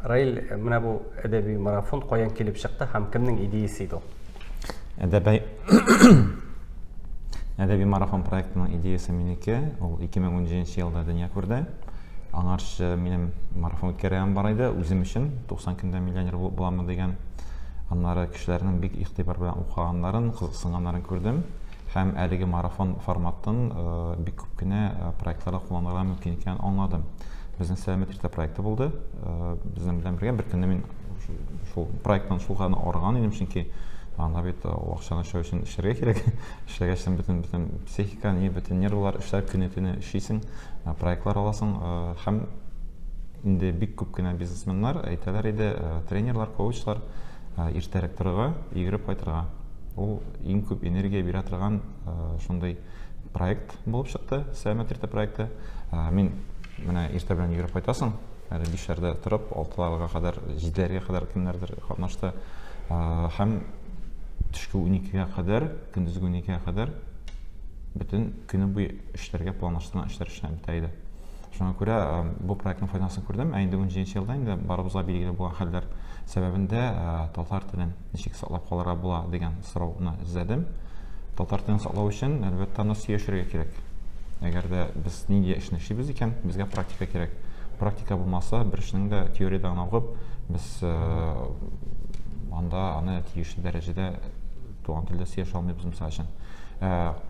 Раил, менә бу әдәби марафон каян килеп чыкты һәм кемнең идеясе иде ул? Әдәби Әдәби марафон проектының идеясе минеке. Ул 2017 елда дөнья күрде. Аңарчы минем марафон үткәргән бар иде, үзем өчен 90 көндә миллионер булып буламы дигән. Аннары кешеләрнең бик игътибар белән укыганнарын, кызыксынганнарын күрдем. Һәм әлеге марафон форматын э, бик күп кенә э, проектларда кулланырга мөмкин икәнен аңладым. Безнең Сәламәт иртә проекты булды. Э, безнең белән бергә бер көнне мин шул проекттан шул кадәр арыган идем, чөнки анда бит ул акчаны эшләү өчен эшләргә кирәк. Эшләгәч бөтен бөтен психика, ни бөтен нервлар эшләп көне-төне эшлисең, проектлар аласың һәм инде бик күп кенә бизнесменнар әйтәләр иде, тренерлар, коучлар иртәрәк торырга, йөгереп кайтырга. Ул иң күп энергия бирә торган шундый проект булып чыкты, Сәламәт иртә проекты. Мин менә иртә белән йөгереп кайтасың, әле бишләрдә торып, алтыларга кадәр, җиделәргә кадәр кемнәрдер катнашты. Һәм төшке 12-гә кадәр, көндезге 12-гә кадәр бөтен көне буе эшләргә планлаштырган эшләр эшләнеп бетә иде. Шуңа күрә бу проектның файдасын күрдем. Ә инде 17 елда инде барыбызга билгеле булган хәлләр сәбәбендә татар телен ничек саклап калырга була дигән сорауны эзләдем. Татар телен саклау өчен, әлбәттә, аны сөйләшергә кирәк. Әгәр дә без нинди эшне эшлибез икән, безгә практика кирәк. Практика булмаса, бер эшнең дә теориядә генә укып, без анда аны тиешле дәрәҗәдә туган телдә сөйләшә алмыйбыз, мисал өчен.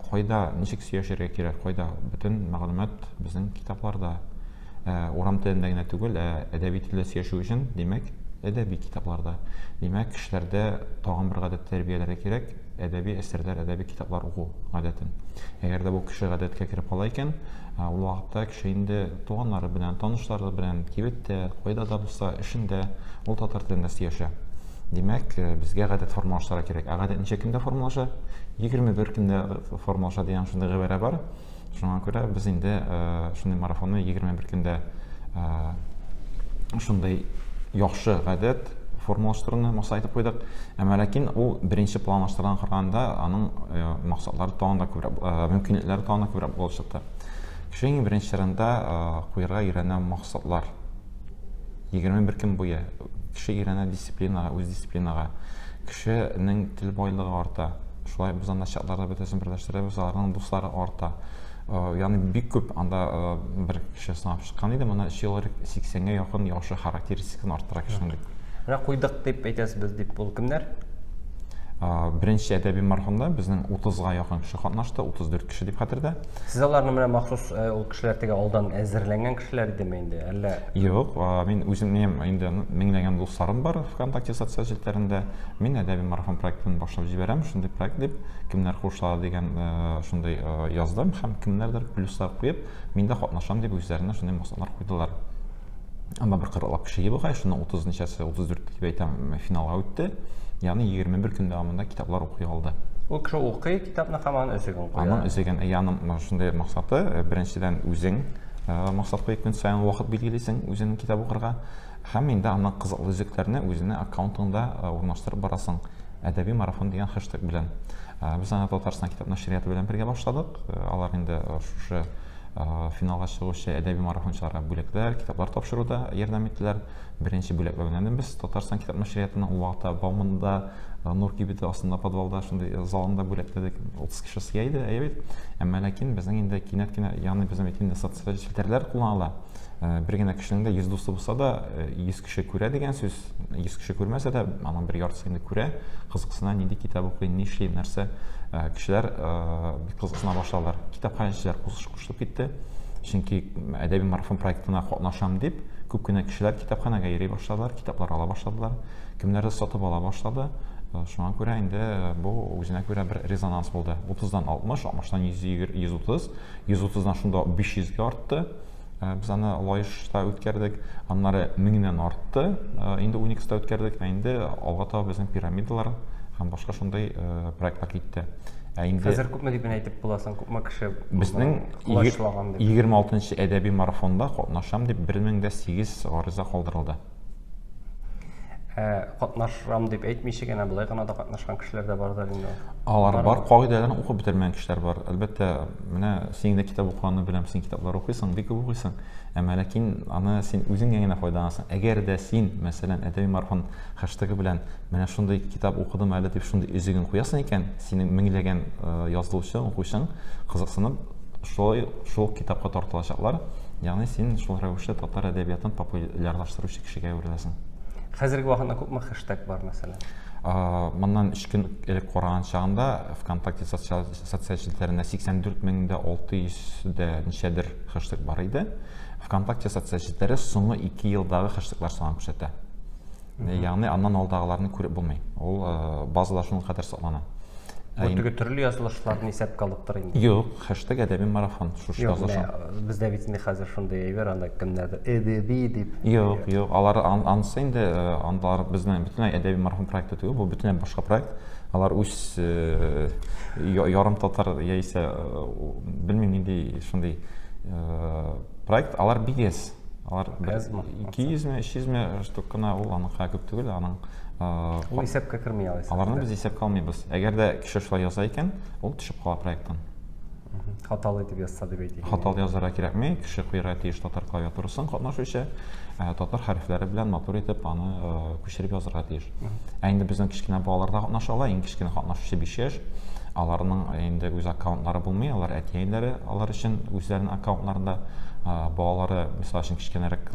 Кайда, ничек сөйләшергә кирәк, кайда бөтен мәгълүмат безнең китапларда. Урам телендә генә түгел, ә әдәби телдә сөйләшү өчен, димәк, әдәби китапларда. Димәк, кешеләрдә тагын бер гадәт тәрбияләргә кирәк, әдәби әсәрләр, әдәби китаплар уку гадәтен. Әгәр дә бу кеше гадәткә кереп кала икән, ул вакытта кеше инде туганнары белән, танышлары белән, кибеттә, кайда да булса, эшендә ул татар телендә сөйләшә. Димәк, безгә гадәт формалаштырырга кирәк. Ә гадәт ничә көндә формалаша? 21 көндә формалаша дигән шундый гыйбарә бар. Шуңа күрә без инде шундый марафонны 21 көндә шундый яхшы гадәт формалаштыруны максат итеп куйдык. Әмма ләкин ул беренче планлаштырган караганда аның максатлары тагын да күбрәк, мөмкинлекләре тагын да күбрәк булып чыкты. Кеше иң беренче чирында куярга өйрәнә максатлар. 21 көн буе кеше өйрәнә дисциплинага, үз дисциплинага. Кешенең тел байлыгы арта. Шулай без анда чатларда бөтенесен берләштерәбез, аларның дуслары арта. Э, ягъни бик күп анда э, бер кеше сынап чыккан иде, моны өч ел элек 80-гә якын яхшы характеристиканы арттыра кешенең дип. Менә куйдык дип әйтәсез без дип, ул кемнәр? Э, беренче әдәби марафонда безнең 30-га якын кеше катнашты, 34 кеше дип хәтердә. Сез аларны менә махсус ул кешеләр теге алдан әзерләнгән кешеләр идеме инде, әллә? Юк, мин үзем минем инде меңләгән дусларым бар ВКонтакте социаль челтәрендә. Мин әдәби марафон проектын башлап җибәрәм, шундый проект дип, кемнәр кушыла дигән шундый яздым һәм кемнәрдер плюслар куеп, мин дә катнашам дип үзләренә шундый максатлар куйдылар. Анда бер кырыклап кеше бугай, шуның 30 ничәсе, 34 дип әйтәм, финалга үтте. Ягъни 21 көн дәвамында китаплар укый алды. Ул кеше укый китапны һәм аның өзеген куя. Аның өзеген, ягъни шундый максаты, беренчедән үзең максат куеп көн саен вакыт билгелисең үзеңнең китап укырга һәм инде аның кызыклы өзекләрне үзеңнең аккаунтыңда урнаштырып барасың. Әдәби марафон дигән хэштег белән. Без аны Татарстан китап нәшрияты белән бергә башладык. Алар инде шушы финалга чыгучы әдәби марафончыларга бүләкләр, китаплар тапшыруда ярдәм иттеләр. Беренче бүләкләүне без Татарстан китап нәшриятының ул вакытта Бауманда Нур кибете астында подвалда шундый залында бүләкләдек. 30 кеше сыя иде, әйе бит. Әмма ләкин безнең инде кинәт кенә, ягъни безнең бит инде социаль челтәрләр кулланыла. Бер генә кешенең дә 100 дусты булса да, 100 кеше күрә дигән сүз, 100 кеше күрмәсә дә, аның бер яртысы инде күрә, кызыксына, нинди китап укый, нишли, нәрсә. Кешеләр бик кызыксына башладылар. Китапханәчеләр кушылып китте. Чөнки әдәби марафон проектына катнашам дип, күп кенә кешеләр китапханәгә йөри башладылар, китаплар ала башладылар. Кемнәрдер сатып ала башлады. Шуңа күрә инде бу үзенә күрә бер резонанс булды. 30-дан 60, 60-дан 130, 130-дан шунда 500-гә артты. Без аны Лаешта үткәрдек. Аннары 1000-нән артты. Инде Уникста үткәрдек. Ә инде алга таба безнең пирамидалар һәм башка шундый проектлар китте. Ә инде Хәзер күпме дип әйтеп буласың, күпме кеше безнең колачлаган дип? 26 әдәби марафонда катнашам дип 1008 гариза калдырылды. Ә катнашам дип әйтмичә генә болай гына да катнашкан кешеләр дә бардыр инде. Алар бар, кагыйдәләрен укып бетермәгән кешеләр бар. Әлбәттә, менә синең дә китап укыганны беләм, син китаплар укыйсың, бик күп укыйсың. Әмма ләкин аны син үзеңә генә файдаланасың. Әгәр дә син, мәсәлән, әдәби марафон хэштегы белән менә шундый китап укыдым әле дип шундый өзеген куясың икән, синең меңләгән язылучы, укучың кызыксынып шулай шул китапка тартылачаклар. Ягъни син шул рәвешле татар әдәбиятын популярлаштыручы кешегә әвереләсең. Хәзерге вакытта күпме хэштег бар, мәсәлән? Моннан 3 көн элек караган чагында ВКонтакте социаль социаль челтәрендә 84 мең дә 600 дә ничәдер хэштег бар иде. ВКонтакте социаль челтәре соңгы 2 елдагы хэштеглар санын күрсәтә. Ягъни аннан алдагыларны күреп булмый. Ул базада шуның кадәр саклана. Бу теге төрле язылышларны исәпкә алып тор инде. Юк, хэштег әдәби марафон шушы язылыш. Бездә бит инде хәзер шундый әйбер, анда кемнәрдер әдәби дип. Юк, юк, алар анысы инде андалар безнең бөтенләй әдәби марафон проекты түгел, бу бөтенләй башка проект. Алар үз ярым татар яисә белмим нинди шундый проект, алар бик әз. Алар 200 ме, 300 ме штук кына, ул аныкы күп түгел, аның Ул исәпкә керми алайса. Аларны без исәпкә алмыйбыз. Әгәр дә кеше шулай яза икән, ул төшеп кала проекттан. Хаталы итеп язса дип әйтик. Хаталы язарга кирәкми, кеше куярга тиеш татар клавиатурасын катнашучы, татар хәрефләре белән матур итеп аны күчереп язарга тиеш. Ә инде безнең кечкенә балалар да катнаша ала, иң кечкенә катнашучы 5 яшь. Аларның инде үз аккаунтлары булмый, алар әти-әниләре алар өчен үзләренең аккаунтларында балалары, мисал өчен, кечкенәрәк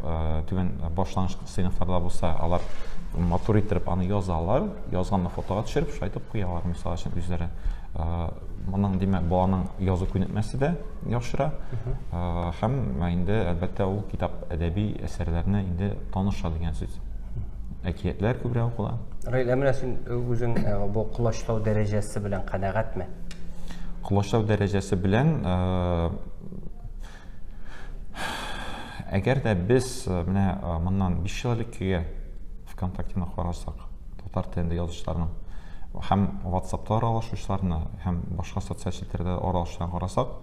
түбән башлангыч сыйныфларда булса, алар матур иттереп аны язалар, язганны фотога төшереп, шулай итеп куялар, мисал өчен, үзләре. Моның, димәк, баланың язу күнекмәсе дә яхшыра. Һәм инде, әлбәттә, ул китап, әдәби әсәрләрне инде таныша дигән сүз. Әкиятләр күбрәк укыла. Раил, ә менә син үзең бу колачлау дәрәҗәсе белән канәгатьме? Колачлау дәрәҗәсе белән әгәр дә без менә моннан 5 ел элеккеге ВКонтактены карасак, татар телендә язучыларның һәм WhatsAppта аралашучыларны һәм башка социаль челтәрдә аралашучыларны карасак,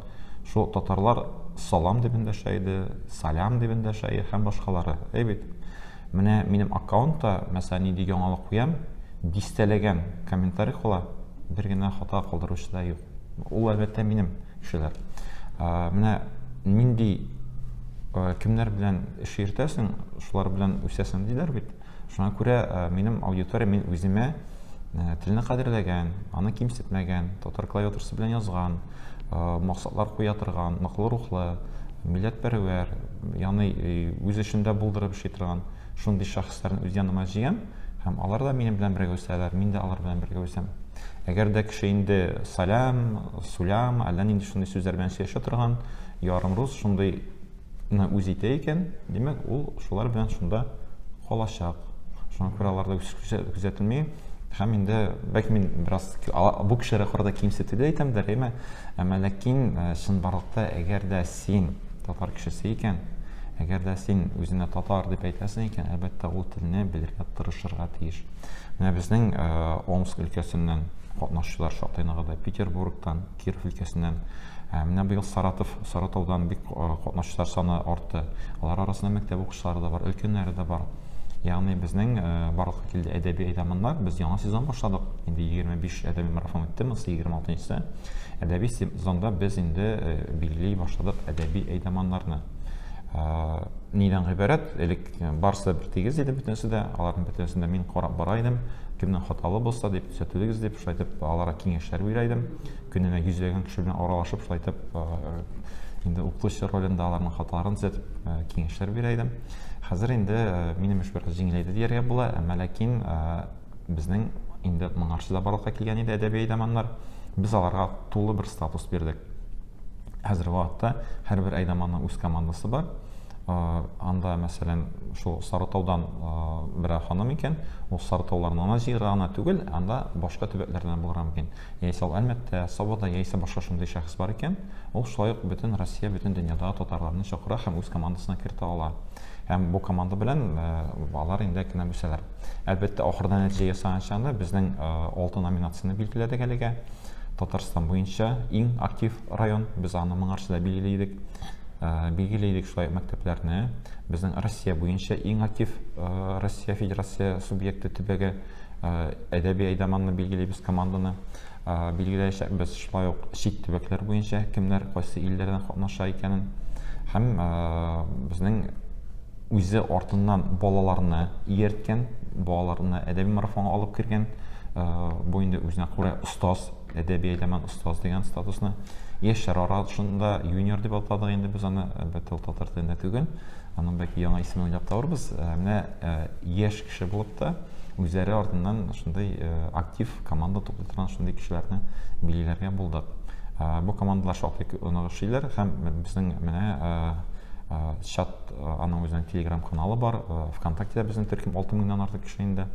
шул татарлар салам дип эндәшә иде, салям дип эндәшә иде һәм башкалары. Әй бит. Менә минем аккаунтта, мәсәлән, нинди яңалык куям, дистәләгән комментарий кала, бер генә хата калдыручы да юк. Ул, әлбәттә, минем кешеләр. Менә нинди кемнәр белән эш йөртәсең, шулар белән үсәсең диләр бит. Шуңа күрә минем аудитория мин үземә телне кадерләгән, аны кимсетмәгән, татар клавиатурасы белән язган, максатлар куя торган, ныклы рухлы, милләтпәрвәр, ягъни үз эшендә булдырып эшли торган шундый шәхесләрне үз яныма җыям һәм алар да минем белән бергә үсәләр, мин дә алар белән бергә үсәм. Әгәр дә кеше инде салям, сулям, әллә нинди шундый сүзләр белән сөйләшә торган, ярым рус шундый үз итә икән, димәк, ул шулар белән шунда калачак. Шуңа күрә аларда үсеш күзәтелми. Һәм инде бәлки мин бераз бу кешеләргә карата кимсетү дә әйтәмдер, әйме? Әмма ләкин э, чынбарлыкта әгәр дә син татар кешесе икән, әгәр дә син үзеңә татар дип әйтәсең икән, әлбәттә, ул телне белергә тырышырга тиеш. Менә безнең э, Омск өлкәсеннән катнашучылар шактый ныгыды, Петербургтан, Киров өлкәсеннән. Ә менә быел Саратов, Саратаудан бик катнашучылар саны артты. Алар арасында мәктәп укучылары да бар, өлкәннәре дә бар. Ягъни безнең барлыкка килде әдәби әйдаманнар. Без яңа сезон башладык. Инде 25 әдәби марафон үтте, монысы 26-нчысы. Әдәби сезонда без инде билгели башладык әдәби әйдаманнарны. Нидән гыйбарәт? Элек барысы да бер тигез иде бөтенесе дә. Аларның бөтенесен дә мин карап бара идем. Кемнең хаталы булса дип төзәтегез дип, шулай итеп аларга киңәшләр бирә идем. Көненә йөзләгән кеше белән аралашып, шулай итеп инде укытучы ролендә аларның хаталарын төзәтеп, киңәшләр бирә идем. Хәзер инде минем эш бераз җиңеләйде дияргә була, әмма ләкин безнең инде моңарчы да барлыкка килгән иде әдәби әйдаманнар. Без аларга тулы бер статус бирдек. Хәзерге вакытта һәрбер әйдаманның үз командасы бар. Анда, мәсәлән, шул Сарытаудан берәр ханым икән, ул Сарытауларны гына җыярга гына түгел, анда башка төбәкләрдән булырга мөмкин. Яисә ул Әлмәттә, Сабада, яисә башка шундый шәхес бар икән, ул шулай ук бөтен Россия, бөтен дөньядагы татарларны чакыра һәм үз командасына кертә ала. Һәм бу команда белән алар инде әкренләп үсәләр. Әлбәттә, ахырда нәтиҗә ясаган чагында безнең алты номинацияне билгеләдек әлегә. Татарстан буенча иң актив район, без аны моңарчы да билгели идек. Билгели идек шулай мәктәпләрне. Безнең Россия буенча иң актив Россия Федерация субъекты төбәге әдәби әйдаманны билгелибез команданы. Билгеләячәкбез шулай ук чит төбәкләр буенча кемнәр кайсы илләрдән катнаша икәнен. Һәм безнең үзе артыннан балаларны иярткән, балаларны әдәби марафонга алып кергән, бу инде үзенә күрә остаз, әдәби әйдаман остаз дигән статусны. Яшьләр арасында юниор дип атадык инде без аны, әлбәттә, ул татар телендә түгел. Аның бәлки яңа исемен уйлап табырбыз. Менә яшь кеше булып та, үзләре артыннан шундый актив команда туплый торган шундый кешеләрне билгеләргә булдык. Бу командалар шактый нык эшлиләр һәм безнең менә чат, аның үзенең телеграм каналы бар, ВКонтактеда безнең төркем 6 меңнән артык кеше инде.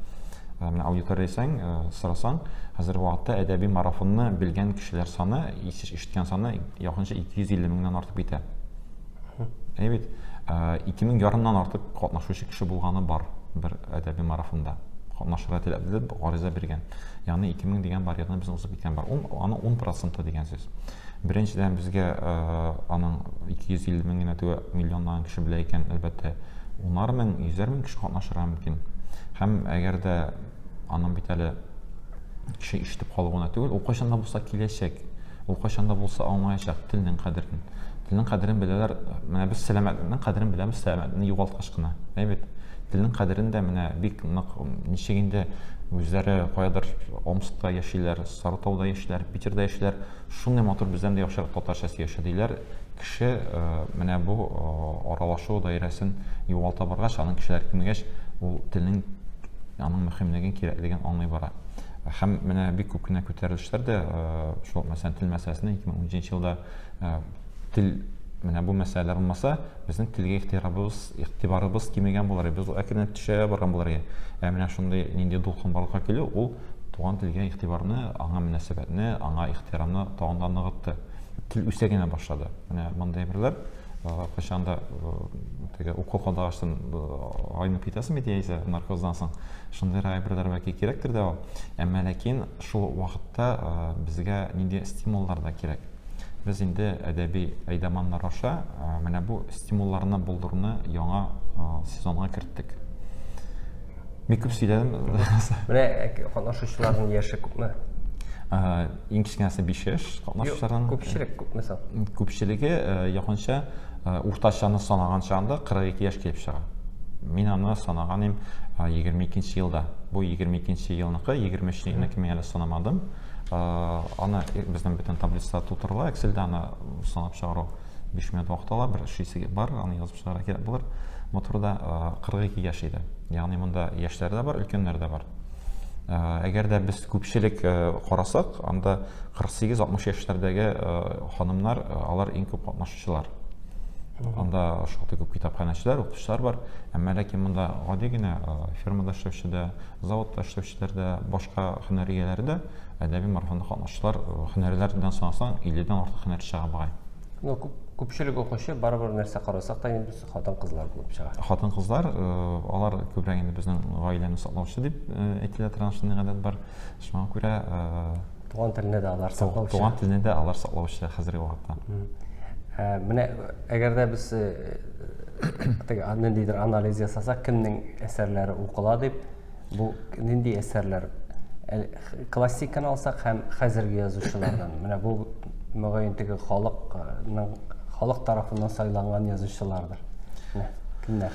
Менә аудитория дисәң, сорасаң, хәзерге вакытта әдәби марафонны белгән кешеләр саны, ишеткән саны якынча 250 меңнән артып китә. Әйе бит, 2000 ярымнан артык катнашучы кеше булганы бар бер әдәби марафонда. Катнашырга теләп дип гариза биргән. Ягъни 2000 дигән барьерны без узып киткән бар. Ун, аны 10% дигән сүз. Беренчедән безгә аның 250 мең генә түгел, миллионлаган кеше белә икән, әлбәттә, унар мең, йөзәр мең кеше катнашырга мөмкин. Һәм әгәр дә аның бит әле кеше ишетеп калу гына түгел, ул кайчан да булса киләчәк. Ул кайчан да булса аңлаячак телнең кадерен. Телнең кадерен беләләр. Менә без сәламәтлекнең кадерен беләбез, сәламәтлекне югалткач кына. Әйе бит. Телнең кадерен дә менә бик нык ничек инде үзләре каядыр Омскта яшиләр, Сарытауда яшиләр, Питерда яшиләр. Шундый матур бездән дә яхшырак татарча сөйләшә диләр. Кеше менә бу аралашу даирәсен югалта баргач, аның кешеләр кимегәч, ул телнең аның мөһимлеген, кирәклеген аңлый бара. Һәм менә бик күп кенә күтәрелешләр дә, шул мәсәлән, тел мәсьәләсендә 2017 елда тел менә бу мәсьәләләр булмаса, безнең телгә игътибарыбыз, игътибарыбыз кимегән булыр иде. Без әкренләп төшә барган булыр иде. Ә менә шундый нинди дулкын барлыкка килү, ул туган телгә игътибарны, аңа мөнәсәбәтне, аңа ихтирамны тагын да ныгытты. Тел үсә генә башлады. Менә мондый әйберләр кайчан да теге укол кадагачтан айнып китәсең бит яисә наркоздан соң. Шундыйрак әйберләр бәлки кирәктер дә ул. Әмма ләкин шул вакытта безгә нинди стимуллар да кирәк. Без инде әдәби әйдаманнар аша менә бу стимулларны булдыруны яңа сезонга керттек. Бик күп сөйләдем. Менә катнашучыларның яше күпме? Иң кечкенәсе 5 яшь катнашучыларның. Күпчелек күпме соң? Күпчелеге якынча уртачаны санаган чагында 42 яшь килеп чыга. Мин аны санаган идем 22 елда. Бу 22 елныкы, 23 елныкы мин әле санамадым. Аны безнең бөтен таблица тутырыла, Excel-дә аны санап чыгару 5 минут вакыт ала, бер эшлисе бар, аны язып чыгарга кирәк булыр. Бу турыда 42 яшь иде. Ягъни монда яшьләр дә бар, өлкәннәр дә бар. Әгәр дә без күпчелек карасак, анда 48-60 яшьләрдәге ханымнар, алар иң күп катнашучылар. Анда шактый күп китапханәчеләр, укытучылар бар. Әмма ләкин монда гади генә фермада эшләүче дә, заводта эшләүчеләр дә, башка һөнәр ияләре дә әдәби марафонда катнашучылар һөнәрләрдән санасаң, 50-дән артык һөнәр чыга бугай. Ну, күпчелек укучы барыбер нәрсә карасак та инде без хатын-кызлар булып чыга. Хатын-кызлар, алар күбрәк инде безнең гаиләне саклаучы дип әйтелә торган шундый гадәт бар. Шуңа күрә туган телне дә алар саклаучы. Туган телне дә алар саклаучы хәзерге вакытта. Менә әгәр дә без теге ниндидер анализ ясасак, кемнең әсәрләре укыла дип, бу нинди әсәрләр? Классиканы алсак һәм хәзерге язучылардан. Менә бу мөгаен теге халыкның халык тарафыннан сайланган язучылардыр. Менә кемнәр?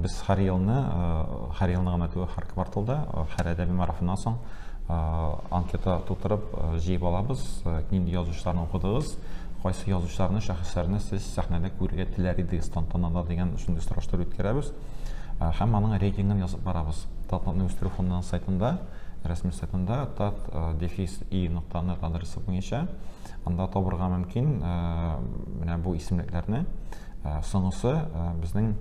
Без һәр елны, һәр елны гына түгел, һәр кварталда, һәр әдәби марафоннан соң анкета тутырып җыеп алабыз. Нинди язучыларны укыдыгыз, кайсы язучыларны, шәхесләрне сез сәхнәдә күрергә теләр идегез тантанада дигән шундый сораштыру үткәрәбез. Һәм аның рейтингын язып барабыз. Татнетны үстерү фондының сайтында, рәсми сайтында tat-i.net адресы буенча анда табырга мөмкин менә бу исемлекләрне. Соңгысы безнең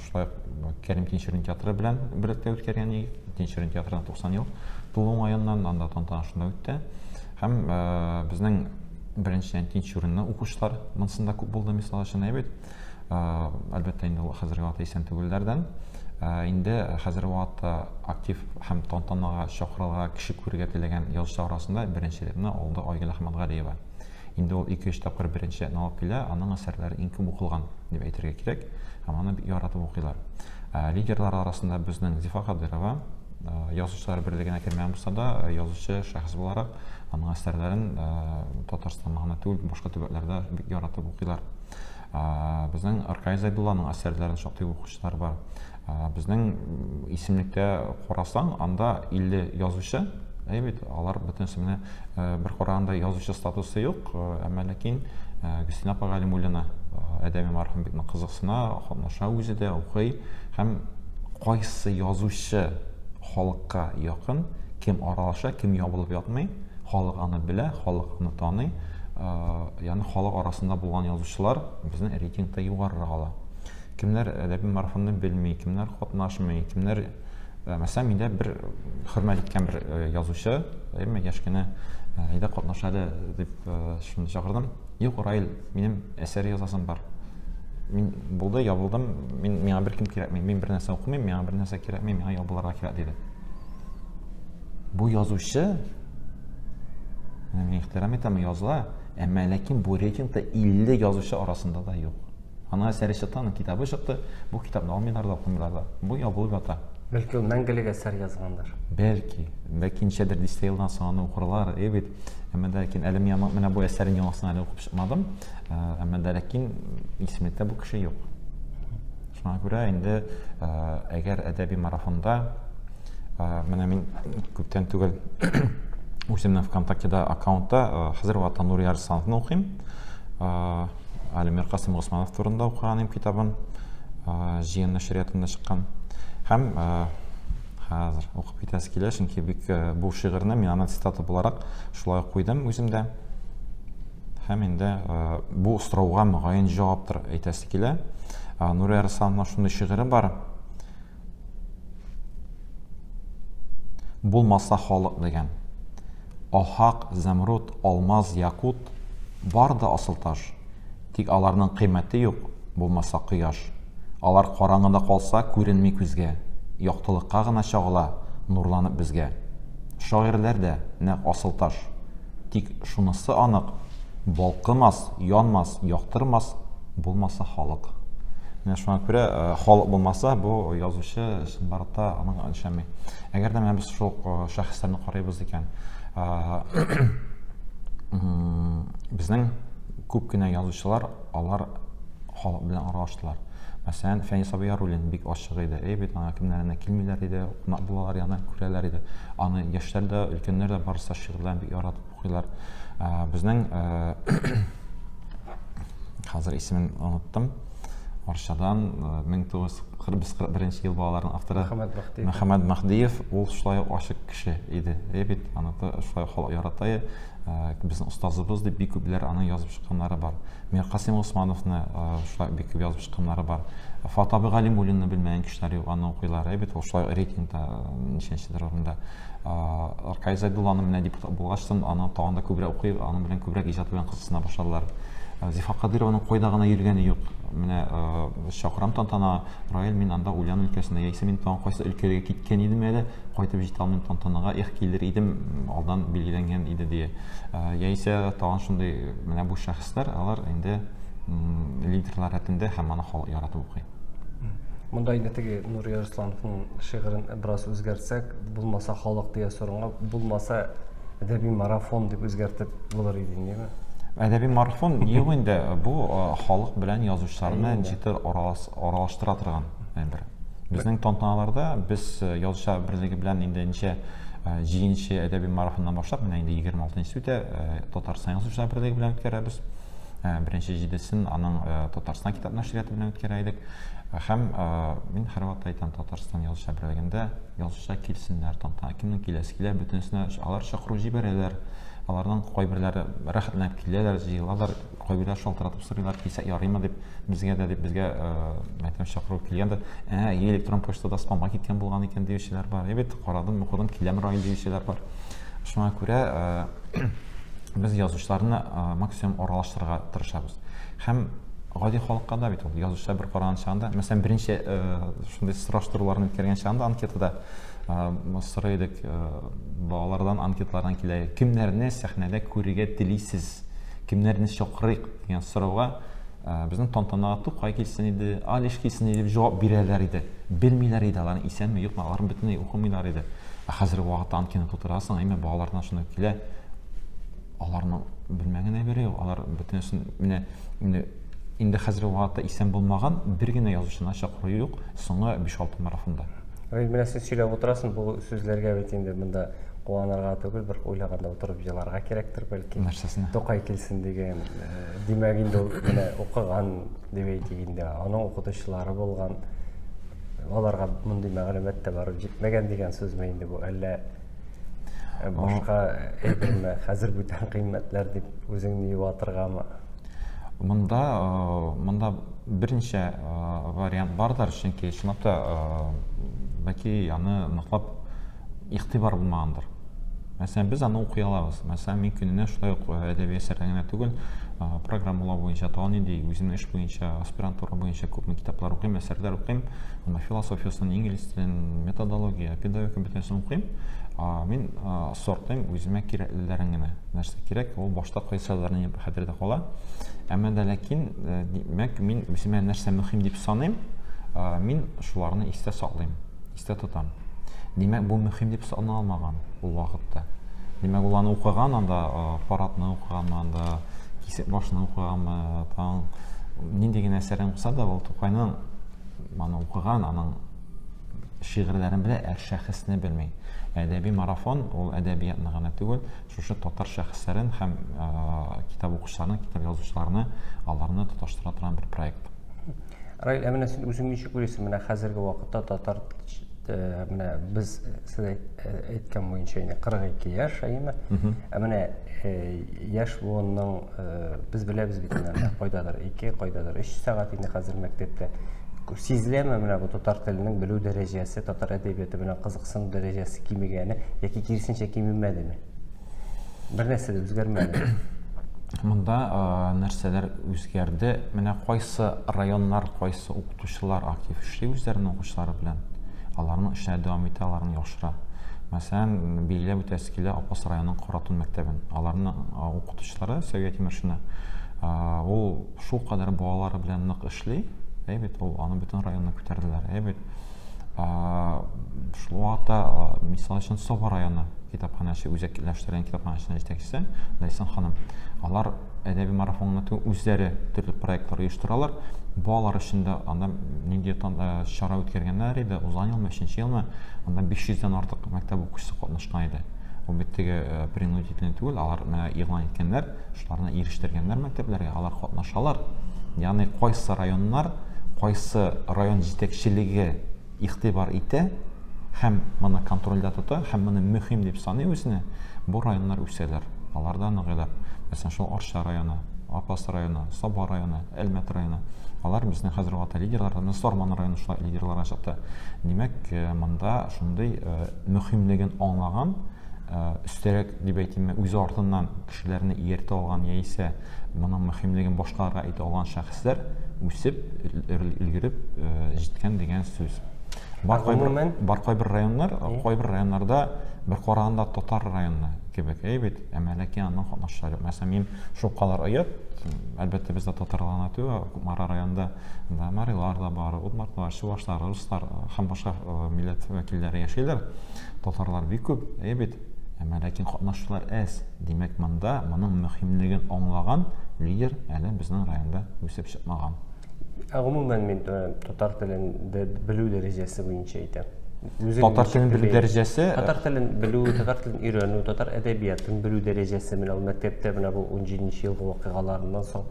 шулай ук Кәрим Тинчурин театры белән берлектә үткәргән Тинчурин театрына 90 ел тулу уңаеннан анда тантана шунда үтте. Һәм безнең беренчедән Тинчуринны укучылар монысында күп булды, мисал өчен, әйбәт. Әлбәттә, инде ул хәзерге вакытта исән түгелләрдән. Инде хәзерге вакытта актив һәм тантанага чакырылырга кеше күрергә теләгән язучылар арасында беренчелекне алды Айгөл Әхмәтгалиева. Инде ул 2-3 тапкыр беренчелекне алып килә, аның әсәрләре иң күп укылган дип әйтергә кирәк һәм аны бик яратып укыйлар. Лидерлар арасында безнең Зифа Кадырова, язучылар берлегенә кермәгән булса да, язучы шәхес буларак аның әсәрләрен Татарстанда гына түгел, башка төбәкләрдә бик яратып укыйлар. Безнең Аркадий Зайдулланың әсәрләрен шактый укучылар бар. Безнең исемлектә карасаң, анда 50 язучы, әйе бит, алар бөтенесе менә бер караганда язучы статусы юк, әмма ләкин Гөлсинә апа Галимуллина әдәби марафон бик нык кызыксына, катнаша үзе дә, укый һәм кайсы язучы халыкка якын, кем аралаша, кем ябылып ятмый, халык аны белә, халык аны таный. Ягъни халык арасында булган язучылар безнең рейтингта югарырак ала. Кемнәр әдәби марафонны белми, кемнәр катнашмый, кемнәр мәсәлән, миндә бер хөрмәт иткән бер язучы, әйме, яшь кенә, әйдә катнаш әле дип шуны чакырдым. Юк, Раил, минем әсәр язасым бар. Мин булды, ябылдым, мин миңа беркем кирәкми, мин бер нәрсә укымыйм, миңа бер нәрсә кирәкми, миңа ябылырга кирәк диде. Бу язучы, мин ихтирам итәм, языла, әмма ләкин бу рейтингта 50 язучы арасында да юк. Аның әсәре чыкты, аның китабы чыкты. Бу китапны алмыйлар да, укымыйлар да. Бу ябылып ята. Бәлки ул мәңгелек әсәр язгандыр. Бәлки, бәлки ничәдер дистә елдан соң аны укырлар, әй бит. Әмма дә ләкин әле мин менә бу әсәрен яңасын әле укып чыкмадым. Әмма дә ләкин исемлектә бу кеше юк. Шуңа күрә инде әгәр әдәби марафонда менә мин күптән түгел үземнең ВКонтактеда аккаунтта хәзер вакытта Нури Арслановны укыйм. Әле Миркасым Госманов турында укыган идем китабын. Җыен нәшриятында чыккан. Һәм хәзер укып китәсе килә, чөнки бик бу шигырьне мин аны цитата буларак шулай куйдым үземдә. Һәм инде бу сорауга мөгаен җаваптыр әйтәсе килә. Нури Арслановның шундый шигыре бар. Булмаса халык дигән. Ахак, зәмруд, алмаз, якут бар да асылташ. Тик аларның кыйммәте юк, булмаса кояш. Алар караңгыда калса, күренми күзгә, яктылыкка гына чагыла, нурланып безгә. Шагыйрьләр дә нәкъ асылташ. Тик шунысы анык, балкымас, янмас, яктырмас, булмаса халык. Менә шуңа күрә э, халык булмаса, бу язучы чынбарлыкта аның эшләми. Әгәр дә менә без шул э, шәхесләрне карыйбыз икән, э, безнең күп кенә язучылар алар халык белән аралаштылар. Мәсәлән, Фәнис абый Яруллин бик ачык иде. Әй бит, аңа кемнәр әнә килмиләр иде, кунак булалар яны, күрәләр иде. Аны яшьләр дә, өлкәннәр дә барысы шигырьләрен бик яратып укыйлар. Безнең хәзер исемен оныттым. Арчадан 1941 ел балаларының авторы Мөхәммәд Мәһдиев. Мөхәммәд Мәһдиев ул шулай ук ачык кеше иде. Әй бит, аны шулай халык ярата. Безнең остазыбыз дип бик күпләр аны язып чыкканнары бар. Миркасыйм Госмановны шулай бик күп язып чыкканнары бар. Фат абый Галимуллинны белмәгән кешеләр юк, аны укыйлар. Әй бит, ул шулай рейтингта ничәнчедер урында. Аркадий Зайдулланы менә депутат булгачтын, аны тагын да күбрәк укый, аның белән күбрәк иҗат белән кызыксына башладылар. Зифа Кадырованың кайда гына йөргәне юк. Менә чакырам тантана, Раил, мин анда Ульян өлкәсендә, яисә мин тагын кайсы өлкәгә киткән идем әле, кайтып җитә алмыйм тантанага, эх, килер идем, алдан билгеләнгән иде дия. Яисә тагын шундый менә бу шәхесләр, алар инде лидерлар рәтендә һәм аны халык яратып укый. Монда инде теге Нури Арслановның шигырен бераз үзгәртсәк, булмаса халык дигән сорауга, булмаса әдәби марафон дип үзгәртеп булыр иде, димме? Әдәби марафон юк инде, бу халык белән язучыларны ничектер аралаштыра торган әйбер. Безнең тантаналарда без язучылар берлеге белән инде ничә җиденче әдәби марафоннан башлап, менә инде 26-нчысы үтә, Татарстан язучылар берлеге белән үткәрәбез. Беренче җидесен аның Татарстан китап нәшрияты белән үткәрә идек. Һәм мин һәрвакыт әйтәм, Татарстан язучылар берлегендә язучылар килсеннәр, тантана кемнең киләсе килә, бөтенесенә алар чакыру җибәрәләр. Аларның кайберләре рәхәтләнеп киләләр, җыелалар, кайберләре шалтыратып сорыйлар, килсәк ярыймы дип, безгә дә дип, безгә әйтәм, чакыру килгән дә, ә, электрон почтада спамга киткән булган икән диючеләр бар. Әй бит, карадым, укыдым, киләм Раил диючеләр бар. Шуңа күрә без язучыларны максимум аралаштырырга тырышабыз. Һәм Гади халыкка да бит ул язучылар бер караган чагында, мәсәлән, беренче шундый сораштыруларны үткәргән чагында анкетада сорый идек, балалардан анкеталардан килә, кемнәрне сәхнәдә күрергә телисез, кемнәрне чакырыйк дигән сорауга безнең тантанага Тукай килсен иде, Алиш килсен иде дип җавап бирәләр иде. Белмиләр иде аларның исәнме, юкмы, алар бөтенләй укымыйлар иде. Ә хәзерге вакытта анкетаны тутырасың, әмма балалардан шуны килә. Аларның белмәгән әйбере юк, алар бөтенесен менә инде инде хәзерге вакытта исән булмаган бер генә язучыны чакыру юк соңгы 5-6 марафонда. Равил, менә син сөйләп утырасың, бу сүзләргә бит инде монда куанырга түгел, бер уйлаганда утырып еларга кирәктер бәлки. Нәрсәсенә? Тукай килсен дигән, димәк инде ул менә укыган дип әйтик инде, аның укытучылары булган, аларга мондый мәгълүмат та барып җитмәгән дигән сүзме инде бу, әллә башка әйберме, хәзер бүтән кыйммәтләр дип үзеңне юатыргамы? Монда, монда берничә вариант бардыр, чөнки чынлап та бәлки аны ныклап игътибар булмагандыр. Мәсәлән, без аны укый алабыз. Мәсәлән, мин көненә шулай ук әдәби әсәрләр генә түгел, программалау буенча, тагын нинди үземнең эш буенча, аспирантура буенча күпме китаплар укыйм, әсәрләр укыйм. Анда философиясын, инглиз телен, методология, педагогика бөтенесен укыйм. Мин сортлыйм үземә кирәклеләрен генә. Нәрсә кирәк, ул башта кайсыларны хәтердә кала. Әмма дә ләкин, димәк, мин үземә нәрсә мөһим дип саныйм, мин шуларны истә саклыйм, истә тотам. Димәк, бу мөһим дип саналмаган ул вакытта. Димәк, ул аны укыган анда, парадны укыганмы анда, кисек башны укыганмы, тагын нинди генә әсәрен укыса да, ул Тукайның аны укыган, аның шигырьләрен белә, ә шәхесне белми. Әдәби марафон ул әдәбиятны гына түгел, шушы татар шәхесләрен һәм китап укучыларны, китап язучыларны, аларны тоташтыра торган бер проект. Раил, ә менә син үзең ничек уйлыйсың, менә хәзерге вакытта татар менә без сез әйткән буенча инде 42 яшь, әйеме? Ә менә яшь буынның без беләбез бит инде кайдадыр 2, кайдадыр 3 сәгать инде хәзер мәктәптә. Сизеләме менә бу татар теленең белү дәрәҗәсе, татар әдәбияты белән кызыксыну дәрәҗәсе кимегәне яки киресенчә кимемәдеме? Бер нәрсә дә үзгәрмәде. Монда нәрсәләр үзгәрде? Менә кайсы районнар, кайсы укытучылар актив эшли үзләренең укучылары белән, аларның эшләре дәвам итә, аларның яхшыра. Мәсәлән, билгеләп үтәсе килә Апас районының Каратун мәктәбен. Аларның укытучылары Сәвия Тимершина, ул шул кадәр балалары белән нык эшли, әй бит, ул аны бөтен районны күтәрделәр, әй бит. Шул вакытта, мисал өчен, Саба районы китапханәче, үзәкләштерелгән китапханәченең җитәкчесе Ләйсән ханым. Алар әдәби марафонны түгел, үзләре төрле проектлар оештыралар. Балалар өчен дә анда нинди чара үткәргәннәр иде, узган елмы, өченче елмы, анда 500 дән артык мәктәп укучысы катнашкан иде. Ул бит теге принудительный түгел, алар менә игълан иткәннәр, Шуларны ирештергәннәр мәктәпләргә, алар катнашалар. Ягъни кайсы районнар, кайсы район җитәкчелеге игътибар итә һәм моны контрольдә тота һәм моны мөһим дип саный үзенә, бу районнар үсәләр, алар да ныгыйлар. Мәсәлән, шул Арча районы, Апас районы, Саба районы, Әлмәт районы. Алар безнең хәзер вакытта лидерлар, менә Сарман районы шулай лидерларга чыкты. Димәк, э, монда шундый э, мөһимлеген аңлаган, э, өстәрәк дип әйтимме, үзе артыннан кешеләрне ияртә алган яисә моның мөһимлеген башкаларга әйтә алган шәхесләр үсеп, өлгереп җиткән дигән сүз. Бар кайбер, бар кайбер районнар, кайбер районнарда бер караганда татар районы кебек, әй бит, әмма ләкин аннан катнашучылар юк. Мәсәлән, мин шулкадәр оят, әлбәттә, бездә татарлар гына түгел, Кукмара районында да марилар да бар, удмуртлар, чувашлар, руслар һәм башка милләт вәкилләре яшиләр. Татарлар бик күп, әй бит. Әмма ләкин катнашучылар әз. Димәк, монда моның мөһимлеген аңлаган лидер әле безнең районда үсеп чыкмаган. Ә гомумән мин татар телен белү дәрәҗәсе буенча әйтәм. Үзең татар телен белү дәрәҗәсе татар телен белү, татар телен өйрәнү, татар әдәбиятын белү дәрәҗәсе менә ул мәктәптә менә бу 17 елгы вакыйгаларыннан соң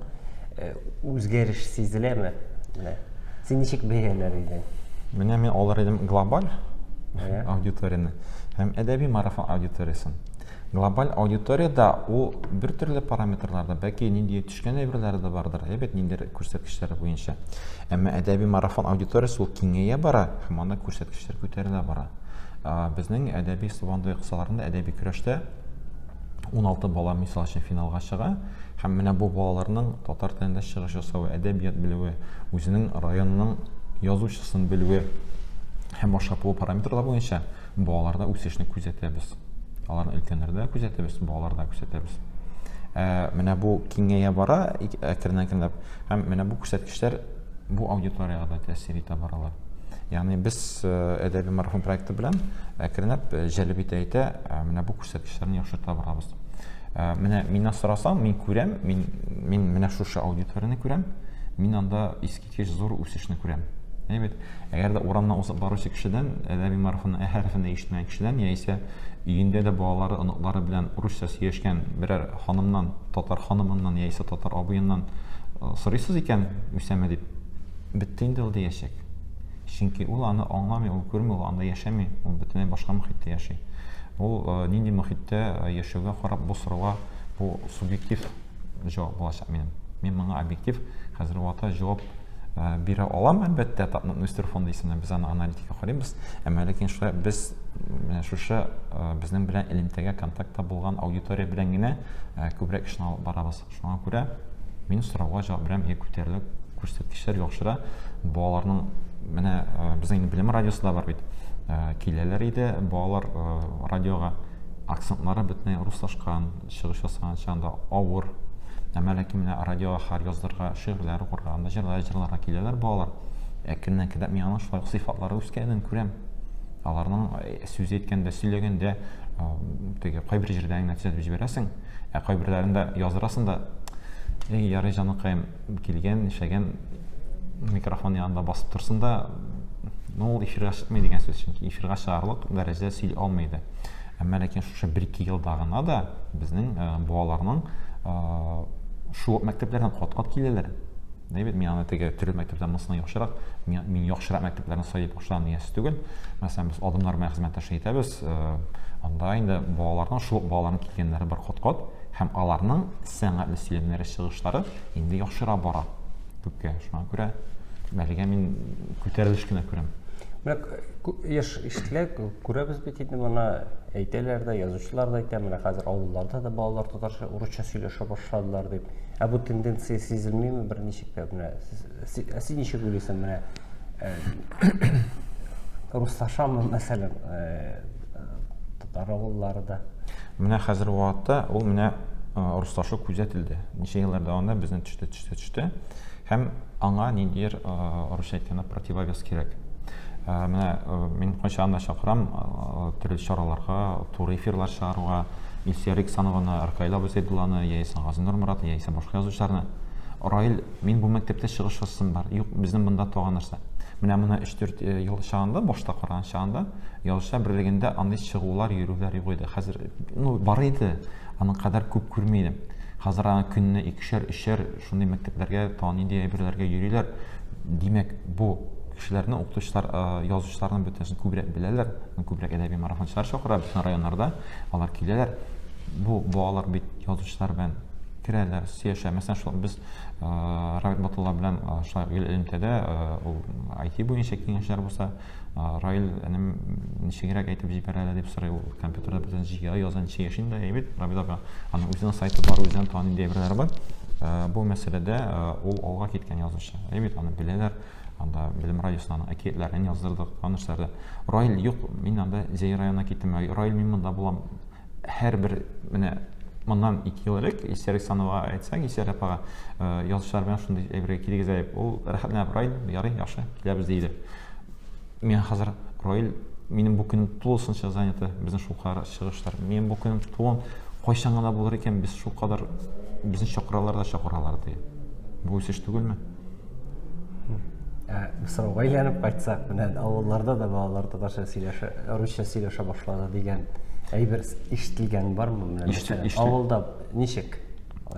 үзгәреш сизеләме? Менә. Син ничек бәяләр идең? Менә мин алыр идем глобаль аудиторияне һәм әдәби марафон аудиториясен. Глобаль аудиториядә ул бер төрле параметрларда, бәлки нинди төшкән әйберләре дә бардыр, әйбәт ниндидер күрсәткечләре буенча. Әмма әдәби марафон аудиториясе ул киңәя бара һәм анда күрсәткечләр күтәрелә бара. Безнең әдәби сабантуй кысаларында әдәби көрәштә. 16 бала мисал өчен финалга чыга һәм менә бу балаларның татар телендә чыгыш ясавы, әдәбият белүе, үзенең районының язучысын белүе һәм башка бу параметрлар буенча балаларда үсешне күзәтәбез. Аларны өлкәннәрдә күзәтәбез, балаларда күзәтәбез. Ә, менә бу киңәя бара әкрен-әкренләп һәм менә бу күрсәткечләр бу аудиториягә дә тәэсир итә баралар. Ягъни без э, әдәби марафон проекты белән әкренләп э, җәлеп итә-итә э, менә бу күрсәткечләрне яхшырта барабыз. Менә миннән сорасаң, мин күрәм, мин мин менә шушы аудиторияне күрәм, мин анда искиткеч зур үсешне күрәм. Әйбәт. Әгәр дә урамнан узып баручы кешедән, әдәби марафонның ә хәрефен дә ишетмәгән кешедән, яисә өендә дә балалары, оныклары белән русча сөйләшкән берәр ханымнан, татар ханымыннан яисә татар абыеннан сорыйсыз икән, үсәме дип, бетте инде ул диячәк. Чөнки ул аны аңламый, ул күрми, ул анда яшәми, ул бөтенләй башка мохиттә яши. Ул э, нинди мохиттә э, яшәүгә карап бу сорауга бу субъектив җавап булачак минем. Мин моңа объектив хәзерге вакытта җавап э, бирә алам, әлбәттә, Татнетны үстерү фонды исеменнән без аны аналитика карыйбыз. Әмма ләкин шулай без менә шушы безнең белән элемтәгә контактта булган аудитория белән генә күбрәк эшне алып барабыз. Шуңа күрә мин сорауга җавап бирәм, я күтәрелә күрсәткечләр яхшыра. Балаларның менә э, безнең инде белем радиосы да бар бит. Э, киләләр иде балалар э, радиога акцентлары бөтенләй руслашкан, чыгыш ясаган чагында авыр. Әмма ләкин менә радиога хәр яздырырга, шигырьләр укырга, анда җырлар җырларга киләләр балалар. Әкреннән кедәп мин аның шулай сыйфатлары үскәнен күрәм. Аларның сүз әйткәндә, сөйләгәндә теге кайбер җирдә генә төзәтеп җибәрәсең. Ә кайберләрен дә яздырасың да, эй, ярый җаныкаем, килгән, эшләгән микрофон янында басып торсын да, ну, ул эфирга чыкмый дигән сүз, чөнки эфирга чыгарлык дәрәҗәдә сөйли алмый иде. Әмма ләкин шушы бер-ике елда гына да безнең э, балаларның э, шул ук мәктәпләрдән кат-кат киләләр. Әйбәт, мин аны теге төрле мәктәптән монысына яхшырак, мин, мин яхшырак мәктәпләрне сайлап башлаган дигән сүз түгел. Мәсәлән, без адымнар белән хезмәттәшлек итәбез. Э, анда инде балаларның, шул ук балаларның килгәннәре бар кат-кат һәм аларның сәнгатьле сөйләмнәре, чыгышлары инде яхшыра бара күпкә. Шуңа күрә әлегә мин күтәрелеш кенә күрәм. Менә еш ишетелә, күрәбез бит инде моны, әйтәләр дә, язучылар да әйтә, менә хәзер авылларда да балалар татарча, урысча сөйләшә башладылар дип. Ә бу тенденция сизелмиме берничек тә? Менә ә син ничек уйлыйсың, менә э, руслашамы, мәсәлән, э, татар авыллары да? Менә хәзер вакытта ул менә э, руслашу күзәтелде. Ничә еллар дәвамында безнең төште, төште, төште. Һәм аңа ниндидер русча әйткәндә противовес кирәк. Менә мин кайчан да чакырам төрле чараларга, туры эфирлар чыгаруга, Илсөя Риксанованы, Ркаил абый Зәйдулланы, яисә Газинур Морат, яисә башка язучыларны. Раил, мин бу мәктәптә чыгыш ясасым бар. Юк, безнең монда тагын нәрсә. Менә моны 3-4 ел чагында, башта караган чагында, Язучылар берлегендә андый чыгулар, йөрүләр юк иде. Хәзер, ну, бар иде, аның кадәр күп күрми идем. Хәзер аны көнне икешәр, өчәр шундый мәктәпләргә, тагын нинди әйберләргә йөриләр. Димәк, бу кешеләрне укытучылар, язучыларның бөтенесен күбрәк беләләр, күбрәк әдәби марафончылар чакыра бөтен районнарда, алар киләләр. Бу балалар бит язучылар белән керәләр, сөйләшә. Мәсәлән, шул без Равил Батулла белән шулай гел элемтәдә, ул IT буенча киңәшләр булса, Раил энем ничегрәк әйтеп җибәрә әле дип сорый, ул компьютерда бөтен җыя яза, ничек яши инде, әйбит, Равил абый. Аның үзенең сайты бар, үзенең тагын нинди әйберләре бар. Бу мәсьәләдә ул алга киткән язучы. Әйбит, аны беләләр. Анда Белем радиосына аның әкиятләрен яздырдык, аны эшләрдә. Раил юк, мин анда Зәй районына киттем. Раил, мин монда булам. Һәрбер менә моннан 2 ел элек Илсөя Риксанова әйтсәң, Илсөя апага язучылар белән шундый әйбергә килегез әле. Ул рәхәтләнеп, Раил, ярый, яхшы, киләбез диде. Мин хәзер Раил, минем бу көн тулысынча занято, безнең шулкадәр чыгышлар. Минем бу көнем тулы кайчан гына булыр икән, без шулкадәр безне чакыралар да чакыралар ди. Бу үсеш түгелме? Ә, сорауга әйләнеп кайтсак, менә авылларда да балалар татарча сөйләшә, русча сөйләшә башлады дигән әйбер ишетелгән бармы? Менә мәсәлән, авылда ничек?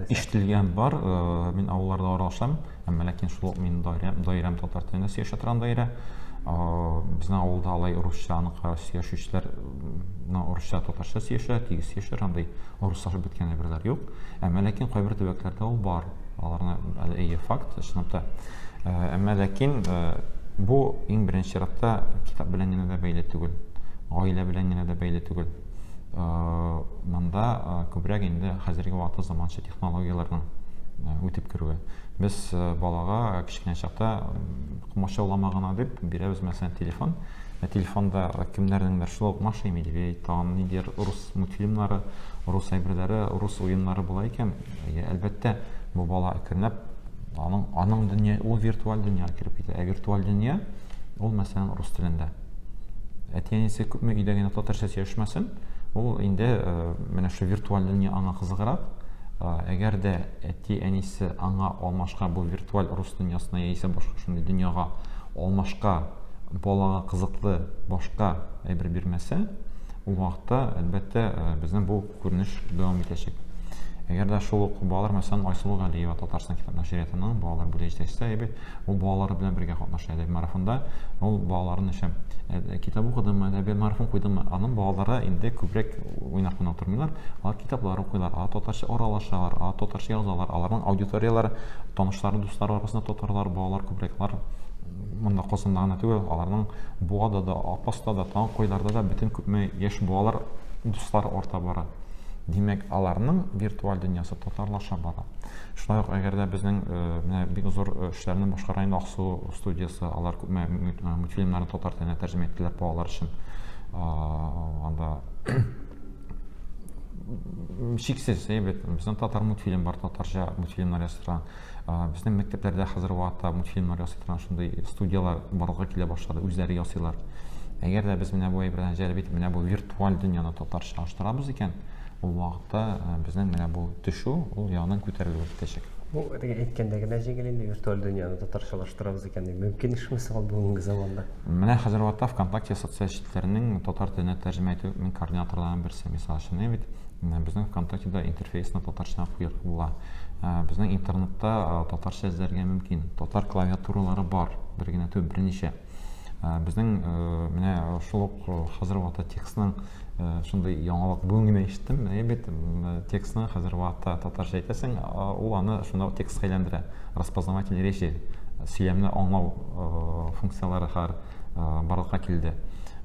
Ишетелгән бар. Э, мин авылларда аралашам, әмма ләкин шул ук минем даирәм, даирәм татар телендә сөйләшә торган даирә. Э, безнең авылда алай русча аныкы сөйләшүчеләр, ну, русча, татарча сөйләшә, тигез сөйләшә, андый руслашып беткән әйберләр юк. Әмма ләкин кайбер төбәкләрдә ул бар. Аларны әле әйе факт, чынлап та. Э, әмма ләкин э, бу иң беренче чиратта китап белән генә дә бәйле түгел. Гаилә белән генә дә бәйле түгел. Монда күбрәк инде хәзерге вакытта заманча технологияләрнең үтеп керүе. Без балага кечкенә чакта комачаулама гына дип бирәбез, мәсәлән, телефон. Ә телефонда кемнәрнеңдер шул ук Маша и Медведь, тагын ниндидер рус мультфильмнары, рус әйберләре, рус уеннары була икән, әлбәттә, бу бала әкренләп аның аның дөнья, ул виртуаль дөньяга кереп китә. Ә виртуаль дөнья ул, мәсәлән, рус телендә. Әти-әнисе күпме өйдә генә татарча сөйләшмәсен, ул инде менә шул виртуаль дөнья аңа кызыграк. Әгәр дә әти-әнисе аңа алмашка бу виртуаль рус дөньясына яисә башка шундый дөньяга алмашка балага кызыклы башка әйбер бирмәсә, ул вакытта, әлбәттә, безнең бу күренеш дәвам итәчәк. Әгәр дә шул ук балалар, мәсәлән, Айсылу Галиева Татарстан китап нәшриятының балалар бүлеге җитәкчесе, әйбәт, ул балалары белән бергә катнаша әдәби марафонда. Ул балаларын эше китап укыдымы, әдәби марафон куйдымы, аның балалары инде күбрәк уйнап кына тормыйлар, алар китаплар укыйлар, алар татарча аралашалар, алар татарча язалар, аларның аудиторияләре, танышлары, дуслары арасында татарлар, балалар күбрәк. Алар монда Казанда гына түгел, аларның Буада да, Апаста да, тагын кайларда да бөтен күпме яшь балалар дуслар арта бара. Димәк, аларның виртуаль дөньясы татарлаша бара. Шулай ук, әгәр дә безнең э, менә бик зур э, эшләрне башкара инде Аксу студиясе, алар күпме э, мультфильмнарны татар теленә тәрҗемә иттеләр балалар өчен. Анда чиксез әйбәт. Безнең татар мультфильм бар, татарча мультфильмнар ясатырган. Безнең мәктәпләрдә хәзер вакытта мультфильмнар ясый торган шундый студияләр барлыкка килә башлады, үзләре ясыйлар. Әгәр дә без менә бу әйбердән җәлеп итеп, менә бу виртуаль дөньяны татарчалаштырабыз икән, ул вакытта безнең менә бу төшү, ул яңадан күтәрелүгә китәчәк. Бу теге әйткәндә генә җиңел инде виртуаль дөньяны татарчалаштырабыз икән дип. Мөмкин эшме соң ул бүгенге заманда? Менә хәзер вакытта ВКонтакте социаль челтәренең татар теленә тәрҗемә итү мин координаторларының берсе, мисал өчен, бит. Безнең ВКонтактеда интерфейсны татарча куярга була. Безнең интернетта татарча эзләргә мөмкин. Татар клавиатуралары бар, бер генә түгел, берничә. Безнең менә шул ук хәзер вакытта текстның шундый яңалык бүген генә ишеттем. Әйе бит, текстны хәзер вакытта татарча әйтәсең, ул аны шунда ук текстка әйләндерә. Распознаватель речи, сөйләмне аңлау функцияләре хәзер барлыкка килде.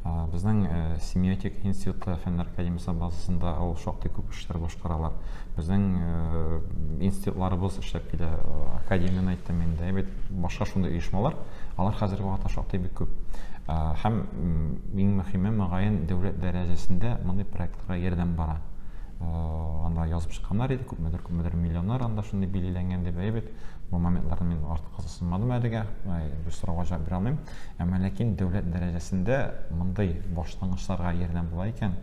Безнең семиотик институты Фәннәр академиясе базасында ул шактый күп эшләр башкаралар. Безнең институтларыбыз эшләп килә, академияне әйттем инде, бит башка шундый оешмалар, алар хәзерге вакытта шактый бик күп. Һәм иң мөһиме, мөгаен, дәүләт дәрәҗәсендә мондый проектларга ярдәм бара. Анда язып чыкканнар иде, күпмедер, күпмедер миллионнар анда шундый билгеләнгән дип, әйбәт. Бу моментларны мин артык кызыксынмадым әлегә, бу сорауга җавап бирә алмыйм. Әмма ләкин дәүләт дәрәҗәсендә мондый башлангычларга ярдәм була икән,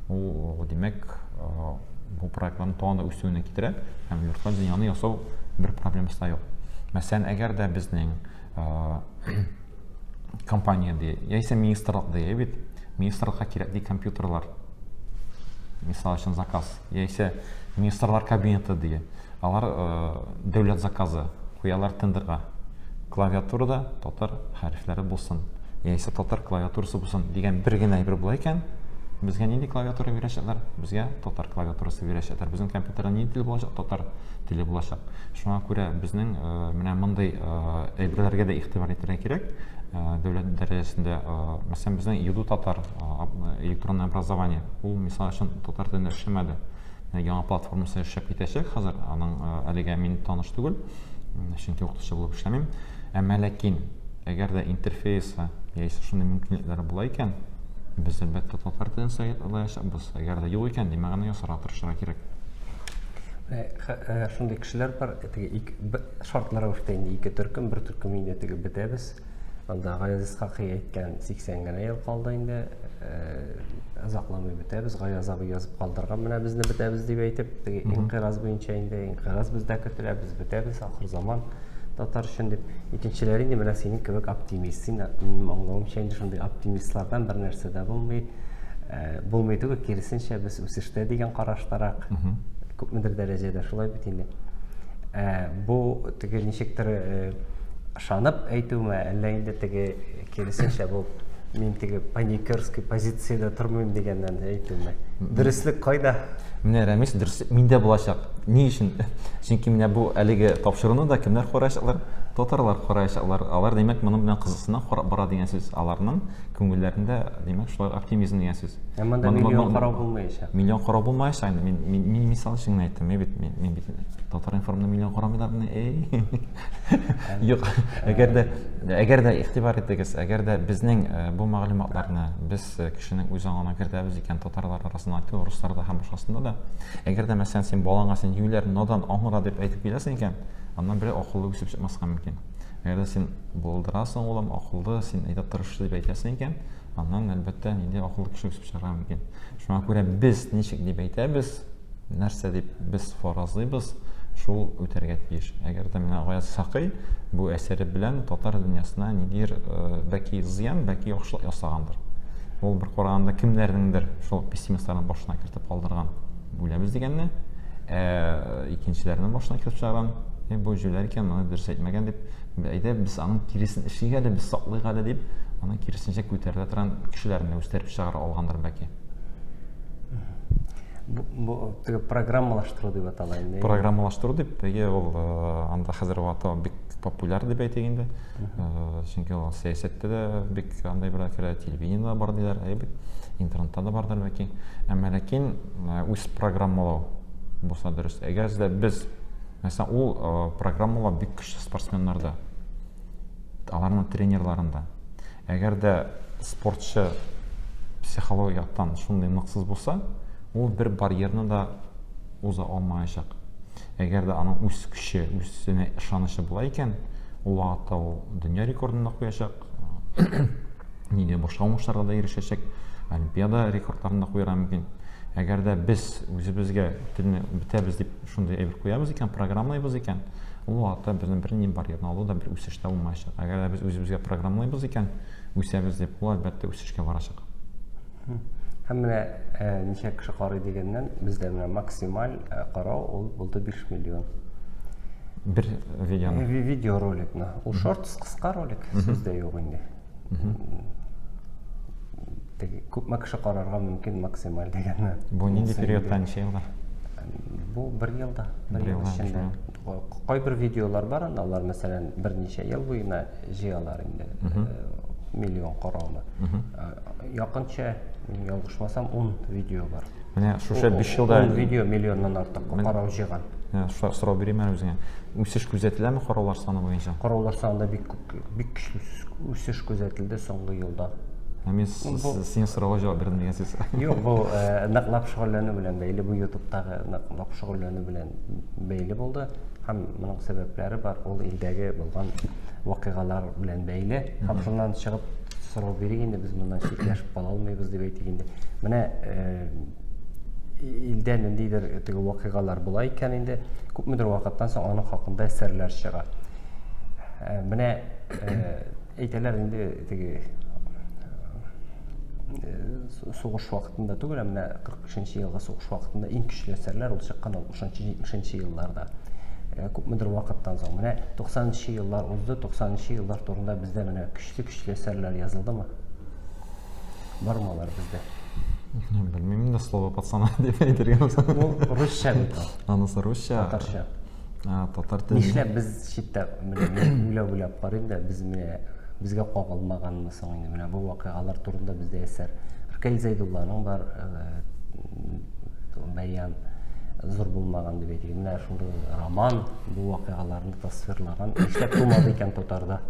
ул, димәк, бу проектларның тагын да үсүенә китерә һәм виртуаль дөньяны ясау бер проблемасы да юк. Мәсәлән, әгәр дә безнең компания ди, яисә министрлык ди, бит, министрлыкка кирәк ди компьютерлар. Мисал өчен заказ, яисә министрлар кабинеты ди. Алар дәүләт заказы куялар тендерга. Клавиатурада татар хәрефләре булсын, яисә татар клавиатурасы булсын дигән бер генә әйбер була икән, безгә нинди клавиатура бирәчәкләр? Безгә татар клавиатурасы бирәчәкләр. Безнең компьютерда нинди тел булачак? Татар теле булачак. Шуңа күрә безнең менә мондый әйберләргә дә игътибар итәргә кирәк. Дәүләт дәрәҗәсендә, мәсәлән, безнең ЮДУ татар электронное образование, ул мисал өчен татар телендә эшләмәде. Яңа платформасы эшләп китәчәк хәзер. Аның әлегә мин таныш түгел, чөнки укытучы булып эшләмим. Әмма ләкин әгәр дә интерфейсы яисә шундый мөмкинлекләре була икән, без әлбәттә татар телен сайлаячакбыз. Әгәр дә юк икән, димәк аны ясарга тырышырга кирәк. Шундый кешеләр бар, теге шартлы рәвештә инде ике төркем, бер төркем инде теге бетәбез. Анда Гаяз Исхакый әйткән 80 генә ел калды инде. Озакламый бетәбез. Гаяз абый язып калдырган менә безне бетәбез дип әйтеп, теге инкыйраз буенча инде инкыйраз бездә көтелә, без бетәбез, ахыр заман татар өчен дип. Икенчеләре инде менә синең кебек оптимист. Син минем аңлавымча инде шундый оптимистлардан бер нәрсә дә булмый. Булмый түгел, киресенчә без үсештә дигән караштарак. Күпмедер дәрәҗәдә шулай бит инде. Бу теге ничектер ышанып әйтүме, әллә инде теге киресенчә бу мин теге паникерский позициядә тормыйм дигәннән әйтүме? Дөреслек кайда? Менә Рәмис, дөреслек миндә булачак. Ни өчен? Чөнки менә бу әлеге тапшыруны да кемнәр караячаклар? Татарлар караячаклар. Алар, димәк, моның белән кызыксына карап бара дигән сүз. Аларның күңелләрендә, димәк, шулай оптимизм дигән сүз. Ә монда миллион карау булмаячак. Миллион карау булмаячак инде. Мин мин, мин мисал өчен генә әйттем, бит. Мин, мин бит Татар-информда миллион карамыйлар мени? Эй. Юк, әгәр дә әгәр дә игътибар итегез, әгәр дә безнең э, бу мәгълүматларны без э, кешенең үз аңына кертәбез икән, татарлар арасында түгел, русларда һәм башкасында да. Әгәр дә мәсәлән син балаңа син юләр, надан, аңгыра дип әйтеп киләсең икән, аннан бер акыллы үсеп чыкмаска мөмкин. Әгәр дә син булдырасың, улым, акыллы, син әйдә тырыш дип әйтәсең икән, аннан әлбәттә нинди акыллы кеше үсеп чыгарга мөмкин. Шуңа күрә без ничек дип әйтәбез, нәрсә дип без фаразлыйбыз, шул үтәргә тиеш. Әгәр дә менә Гаяз Исхакый бу әсәре белән татар дөньясына ниндидер э, бәлки зыян, бәлки яхшылык ясагандыр. Ул бер караганда кемнәрнеңдер шул пессимистларның башына кертеп калдырган үләбез дигәнне, ә икенчеләренең башына кертеп чыгарган, э, бу җүләр икән, моны дөрес әйтмәгән дип, әйдә без аның киресен эшлик әле, без саклыйк әле дип, аны киресенчә күтәрелә торган кешеләрне үстереп чыгара алгандыр бәлки. Бу, бу теге программалаштыру дип атала инде. Программалаштыру дип, әйе, ул э, анда хәзер вакытта бик популяр дип әйтик инде. Э, чөнки ул сәясәттә дә бик андай бер керә, телевидениедә бар диләр, әйе бит, интернетта да бардыр бәлки. Әмма ләкин э, үз программалау булса дөрес. Әгәр дә без, мәсәлән, ул программалау бик көчле спортсменнарда, аларның тренерларында. Әгәр дә спортчы психологик яктан шундый ныксыз булса, ул бер барьерны да уза алмаячак. Әгәр дә аның үз көче, үзенә ышанычы була икән, ул вакытта ул дөнья рекордын да куячак, нинди башка уңышларга да ирешәчәк, олимпиада рекордларын да куярга мөмкин. Әгәр дә без үзебезгә телне бетәбез дип шундый әйбер куябыз икән, программалыйбыз икән, ул вакытта безнең бернинди барьерны алу да бер үсеш тә булмаячак. Әгәр дә без үзебезгә программалыйбыз икән, үсәбез дип, ул әлбәттә үсешкә барачак. Һәм менә э, ничә кеше карый дигәннән, бездә менә максималь э, карау ул булды 5 миллион. Бер видеоны. Э, видеороликны. Ул шортс кыска ролик, сүз дә юк инде. Теге күпме кеше карарга мөмкин максималь дигәнне. Бу нинди периодта, ничә елда? Бу бер елда, бер ел эчендә. Кайбер видеолар бар анда, алар мәсәлән берничә ел буена җыялар инде э, миллион карауны. Э, якынча, мин ялгышмасам, 10 видео бар. Менә шушы 5 елда 10 видео миллионнан артык карау җыйган. Менә сорау бирим әле үзеңә. Үсеш күзәтеләме караулар саны буенча? Караулар санында бик күп, бик көчле үсеш күзәтелде соңгы елда. Ә мин синең сорауга җавап бирдем дигән сүз. Юк, бу э, ныклап шөгыльләнү белән бәйле, бу YouTube'тагы ныклап шөгыльләнү белән бәйле булды. Һәм моның сәбәпләре бар, ул илдәге булган вакыйгалар белән бәйле. Һәм шуннан чыгып сорау бирик инде, без моннан читләшеп кала алмыйбыз дип әйтик инде. Менә э, илдә ниндидер теге вакыйгалар була икән инде, күпмедер вакыттан соң аның хакында әсәрләр чыга. Э, менә әйтәләр инде теге сугыш вакытында түгел, ә менә 45 елгы сугыш вакытында иң көчле әсәрләр ул чыккан 60-70 елларда. Күпмедер вакыттан соң. Менә 90 еллар узды, 90 еллар турында бездә менә көчле-көчле әсәрләр язылдымы? Бармы алар бездә? Белмим инде, слово пацана дип әйтергә булса. Ул русча бит ул. Анысы русча. Татарча. Татар теле. Нишләп без читтә менә уйлап уйлап карыйм да, без менә безгә кагылмаганмы соң инде менә бу вакыйгалар турында бездә әсәр. Ркаил Зәйдулланың бар э, бәян зур булмаган дип әйтик. Менә шундый роман бу вакыйгаларны тасвирлаган. Нишләп тумады икән татарда?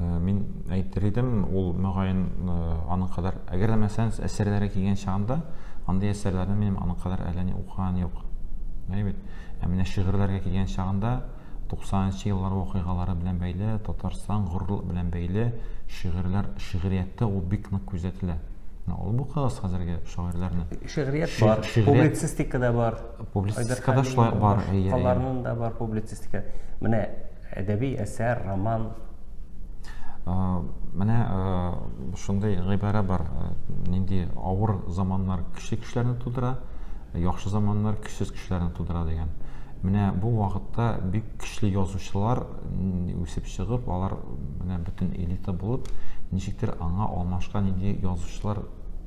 Э, мин әйтер идем, ул мөгаен э, аның кадәр, әгәр дә мәсәлән әсәрләре килгән чагында, андый әсәрләрне минем аның кадәр әллә ни укыган юк. Әйе бит. Ә менә шигырьләргә килгән чагында 90 еллар вакыйгалары белән бәйле, Татарстан горурлык белән бәйле шигырьләр, шигърияттә ул бик нык күзәтелә. Менә ул бу кыз хәзерге шагыйрьләрне. Шигърият бар, публицистика да бар. Публицистика да шулай бар, әйе. Аларның да бар публицистика. Менә Әдәби әсәр, роман. Менә шундый гыйбарә бар, нинди авыр заманнар көчле кешеләрне тудыра, яхшы заманнар көчсез кешеләрне тудыра дигән. Менә бу вакытта бик көчле язучылар үсеп чыгып, алар менә бөтен элита булып, ничектер аңа алмашка нинди язучылар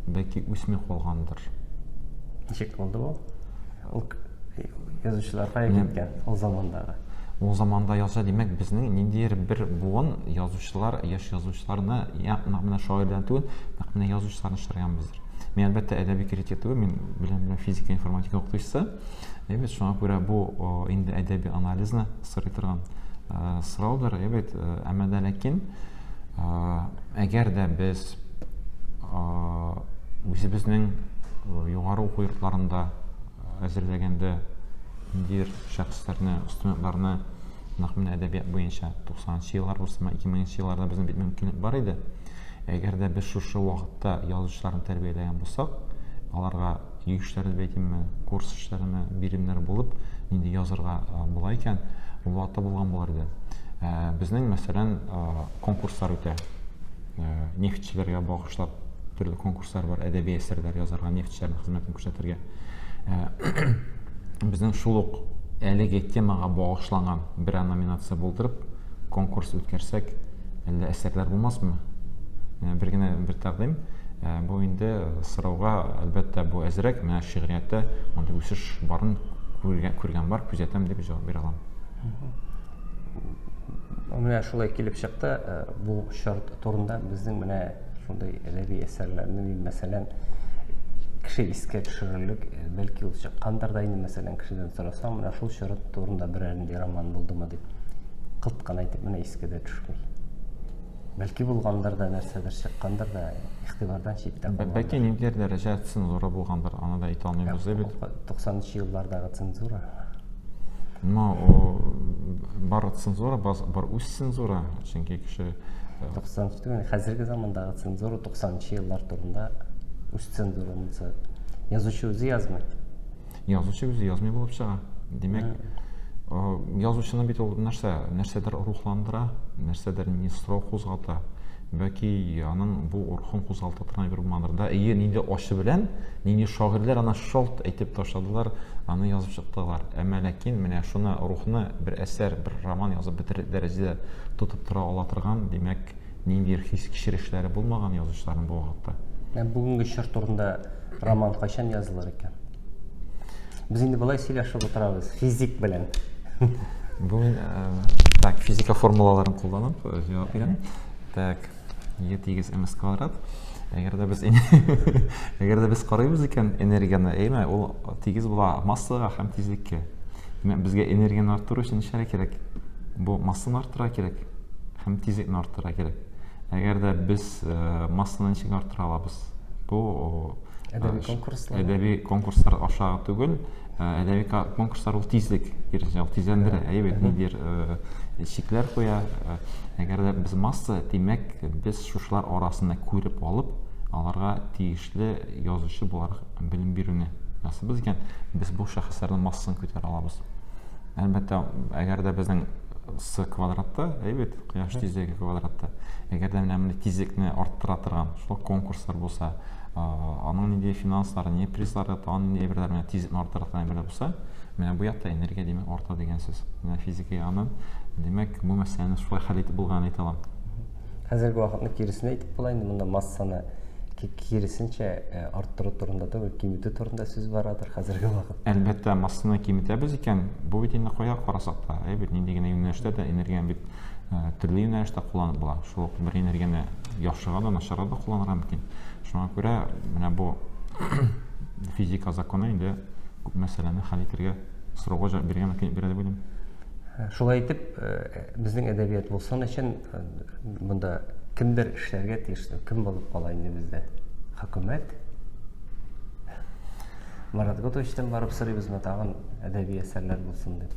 бәлки үсми калгандыр. Ничек булды бу? Ул язучылар кая киткән ул замандагы? Ул заманда яза, димәк, безнең ниндидер бер буын язучылар, яшь язучыларны, я нәкъ менә шагыйрьләрне түгел, нәкъ менә язучыларны чыгарганбыздыр. Мин, әлбәттә, әдәби критик түгел, мин беләм белән физика, информатика укытучысы. Әйбәт, шуңа күрә бу инде әдәби анализны сорый торган сораудыр, әйбәт, әмма дә ләкин әгәр дә без үзебезнең югары уку йортларында әзерләгәндә ниндидер шәхесләрне, студентларны нәкъ менә әдәбият буенча 90 еллар булсынмы, 2000 елларда безнең бит мөмкинлек бар иде. Әгәр дә без шушы вакытта язучыларны тәрбияләгән булсак, аларга өй эшләре дип әйтимме, курс эшләреме, биремнәр булып, нинди язырга була икән, ул вакытта булган булыр иде. Безнең, мәсәлән, конкурслар үтә. Нефтьчеләргә багышлап төрле конкурслар бар, әдәби әсәрләр язарга, нефтьчеләрнең хезмәтен күрсәтергә. Безнең шул ук әлеге темага багышланган берәр номинация булдырып, конкурс үткәрсәк, әллә әсәрләр булмасмы? Бер генә бер тәкъдим. Бу инде сорауга, әлбәттә, бу әзрәк, менә шигърияттә мондый үсеш барын күргән, күргән бар, күзәтәм дип җавап бирә алам. Менә шулай килеп чыкты, бу чор турында безнең менә шундый әдәби әсәрләрне мин, мәсәлән, кеше искә төшерерлек, бәлки ул чыккандыр да инде, мәсәлән, кешедән сорасаң, менә шул чор турында берәр нинди роман булдымы дип, кылт кына әйтеп, менә искә дә төшми. Бәлки булгандыр да, нәрсәдер чыккандыр да, игътибардан читтә калгандыр. Бәлки ниндидер дәрәҗә цензура булгандыр, аны да әйтә алмыйбыз бит. 90 еллардагы цензура. Ну, бар цензура, бар үз цензура, чөнки кеше 90 түгел, хәзерге замандагы цензура 90 еллар турында үз цензура булса. Язучы үзе язмый. Язучы үзе язмый булып чыга. Димәк, язучыны бит ул нәрсә, нәрсәдер рухландыра, нәрсәдер нинди сорау кузгата. Бәлки аның бу рухын кузгалта торган бер булмадыр да. Әйе, нинди ачы белән, нинди шагыйрьләр аны шалт әйтеп ташладылар, аны язып чыктылар. Әмма ләкин менә шуны рухны бер әсәр, бер роман язып бетерер дәрәҗәдә тотып тора ала торган, димәк, ниндидер хис-кичерешләре булмаган язучыларның бу вакытта. Ә бүгенге чор турында роман кайчан язылыр икән? Без инде болай сөйләшеп утырабыз, физик белән. Бүген так, физика формулаларын кулланып җавап бирәм. Так, E тигез ms квадрат. Әгәр дә без әгәр дә без карыйбыз икән энергияне, әйме, ул тигез була массага һәм тизлеккә. Димәк, безгә энергияне арттыру өчен нишләргә кирәк? Бу массаны арттырырга кирәк һәм тизлекне арттырырга кирәк. Әгәр дә без массаны ничек арттыра алабыз? Бу әдәби конкурслар. Әдәби конкурслар аша түгел, әдәби конкурслар ул тизлек, киресенчә, ул тизләндерә, әйе бит, ниндидер чикләр куя. Әгәр дә без масса, димәк, без шушылар арасында күреп алып, аларга тиешле язучы буларак белем бирүне ясыйбыз икән, без бу шәхесләрнең массасын күтәрә алабыз. Әлбәттә, әгәр дә безнең с квадратта, әйе бит, кояш тизлеге квадратта. Әгәр дә менә мондый тизлекне арттыра торган шул конкурслар булса, аның нинди финанслары, нинди призлары, тагын нинди әйберләр менә тизлекне арттыра торган әйберләр булса, менә бу якта энергия димәк арта дигән сүз. Менә физика ягыннан, димәк, бу мәсьәләне шулай хәл итеп булганын әйтә алам. Хәзерге вакытны киресен әйтеп була инде, монда массаны киресенчә арттыру турында түгел, киметү турында сүз барадыр хәзерге вакытта. Әлбәттә, массаны киметәбез икән, бу бит инде кая карасак та, әйе бит, нинди генә юнәлештә дә энергияне бит төрле юнәлештә кулланып була. Шул ук бер энергияне яхшыга да, начарга да кулланырга мөмкин. Шуңа күрә менә бу физика законы инде күп мәсьәләне хәл итәргә, сорауга җавап бирергә мөмкинлек бирә дип уйлыйм. Шулай итеп, безнең әдәбият булсын өчен монда кемдер эшләргә тиеш. Кем булып кала инде бездә? Хөкүмәт? Марат Готовичтан барып сорыйбызмы тагын әдәби әсәрләр булсын дип?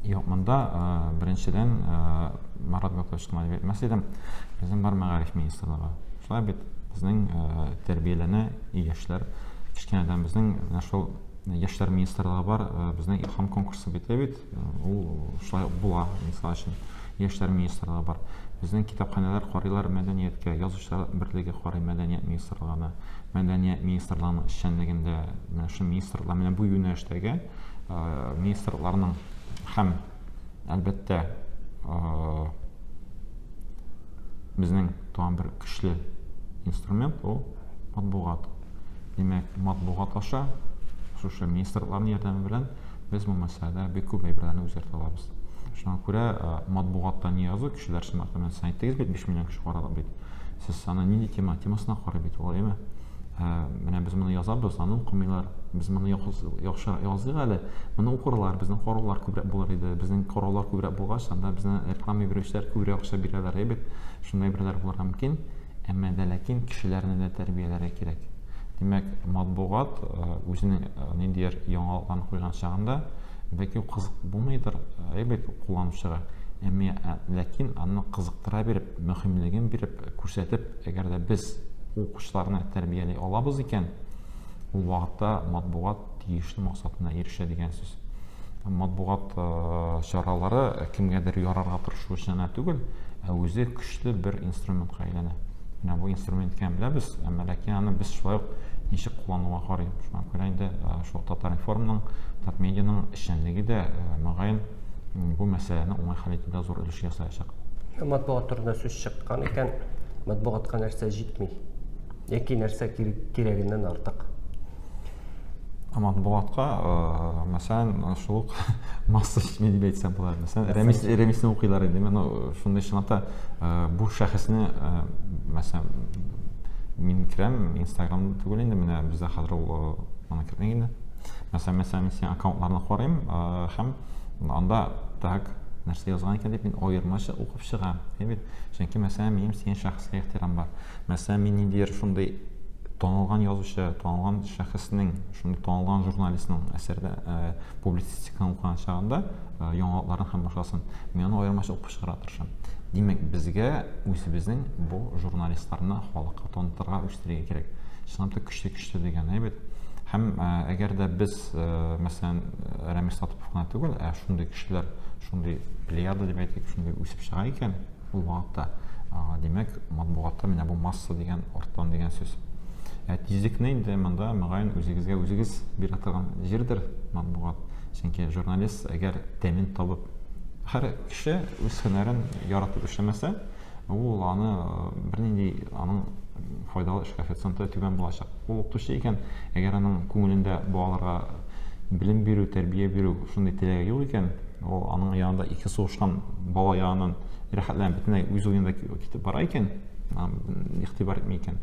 Юк, монда беренчедән Марат Готович кына дип әйтмәс идем. Безнең бар мәгариф министрлыгы. Шулай бит, безнең тәрбияләнә яшьләр. Кечкенәдән безнең менә шул яшьләр министрлыгы бар, безнең Илһам конкурсы бит бит, ул шулай була, мисал өчен, яшьләр министрлыгы бар. Безнең китапханәләр карыйлар мәдәнияткә, язучылар берлеге карый мәдәният министрлыгына. Мәдәният министрлыгының эшчәнлегендә менә шул министрлыклар, менә бу юнәлештәге министрлыкларның һәм әлбәттә безнең тагын бер көчле инструмент ул. Матбугат. Димәк, матбугат аша шушы министрларның ярдәме белән без бу мәсьәләдә бик күп әйберләрне үзгәртә алабыз. Шуңа күрә матбугатта ни язу, кешеләр чынлап та, сез әйттегез бит, 5 миллион кеше карады бит. Сез аны нинди тема, темасына карый бит ул, әйеме? Менә без моны язабыз, аны укымыйлар. Без моны яхшы языйк әле, моны укырлар, безнең караулар күбрәк булыр иде. Безнең караулар күбрәк булгач, анда безне реклама бирүчеләр күбрәк акча бирәләр, әйе бит? Шундый әйберләр булырга мөмкин. Әмма дә ләкин кешеләрне дә тәрбияләргә кирәк. Димәк, матбугат үзенең ниндидер яңалыкларын куйган чагында, бәлки ул кызык булмыйдыр, әйе бит, кулланучыга. Әмма ләкин аны кызыктыра биреп, мөһимлеген биреп, күрсәтеп, әгәр дә без укучыларны тәрбияли алабыз икән, ул вакытта матбугат тиешле максатына ирешә дигән сүз. Матбугат чаралары кемгәдер ярарга тырышу өчен генә түгел, ә үзе көчле бер инструментка әйләнә. Менә бу инструмент икәнен беләбез, әмма ләкин аны без шулай ук ничек куллануга карый. Шуңа күрә инде шул Татар-информның, Татмедианың эшчәнлеге дә, мөгаен, бу мәсьәләне уңай хәл итүдә зур өлеш ясаячак. Матбугат турында сүз чыккан икән, матбугатка нәрсә җитми? Яки нәрсә кирәгеннән артык? Матбугатка, мәсәлән, шул ук масса җитми дип әйтсәм була. Мәсәлән, Рәмис Рәмисне укыйлар инде. Мин шундый чынлап та бу шәхесне, мәсәлән, мин керәм, Инстаграм түгел инде, менә бездә хәзер ул аны кертмәк инде. Мәсәлән, мәсәлән, мин синең аккаунтларны карыйм һәм анда так нәрсә язган икән дип мин аермача укып чыгам. Бит. Чөнки, мәсәлән, минем синең шәхескә ихтирам бар. Мәсәлән, мин ниндидер шундый танылган язучы, танылган шәхеснең, шундый танылган журналистның әсәрдә э, публицистиканы укыган чагында э, яңалыкларын һәм башкасын мин аны аермача укып чыгарга тырышам. Димәк, безгә үзебезнең бу журналистларны халыкка танытырга, үстерергә кирәк. Чынлап та көчле-көчле дигән әйбәт. Һәм э, әгәр дә без, мәсәлән, Рәмис Латыпов кына түгел, ә шундый кешеләр, шундый плеяда дип әйтик, шундый үсеп чыга икән, Ул вакытта, димәк, матбугатта менә бу масса дигән арттан дигән сүз. Ә тизлекне инде монда, мөгаен, үзегезгә үзегез бирә торган җирдер матбугат. Чөнки журналист әгәр тәмен табып, һәр кеше үз һөнәрен яратып эшләмәсә, ул аны бернинди аның файдалы эш коэффициенты түбән булачак. Ул укытучы икән, әгәр аның күңелендә балаларга белем бирү, тәрбия бирү шундый теләге юк икән, Ул аның янында ике сугышкан бала яныннан рәхәтләнеп бөтенләй үз уенда китеп бара икән, игътибар итми икән.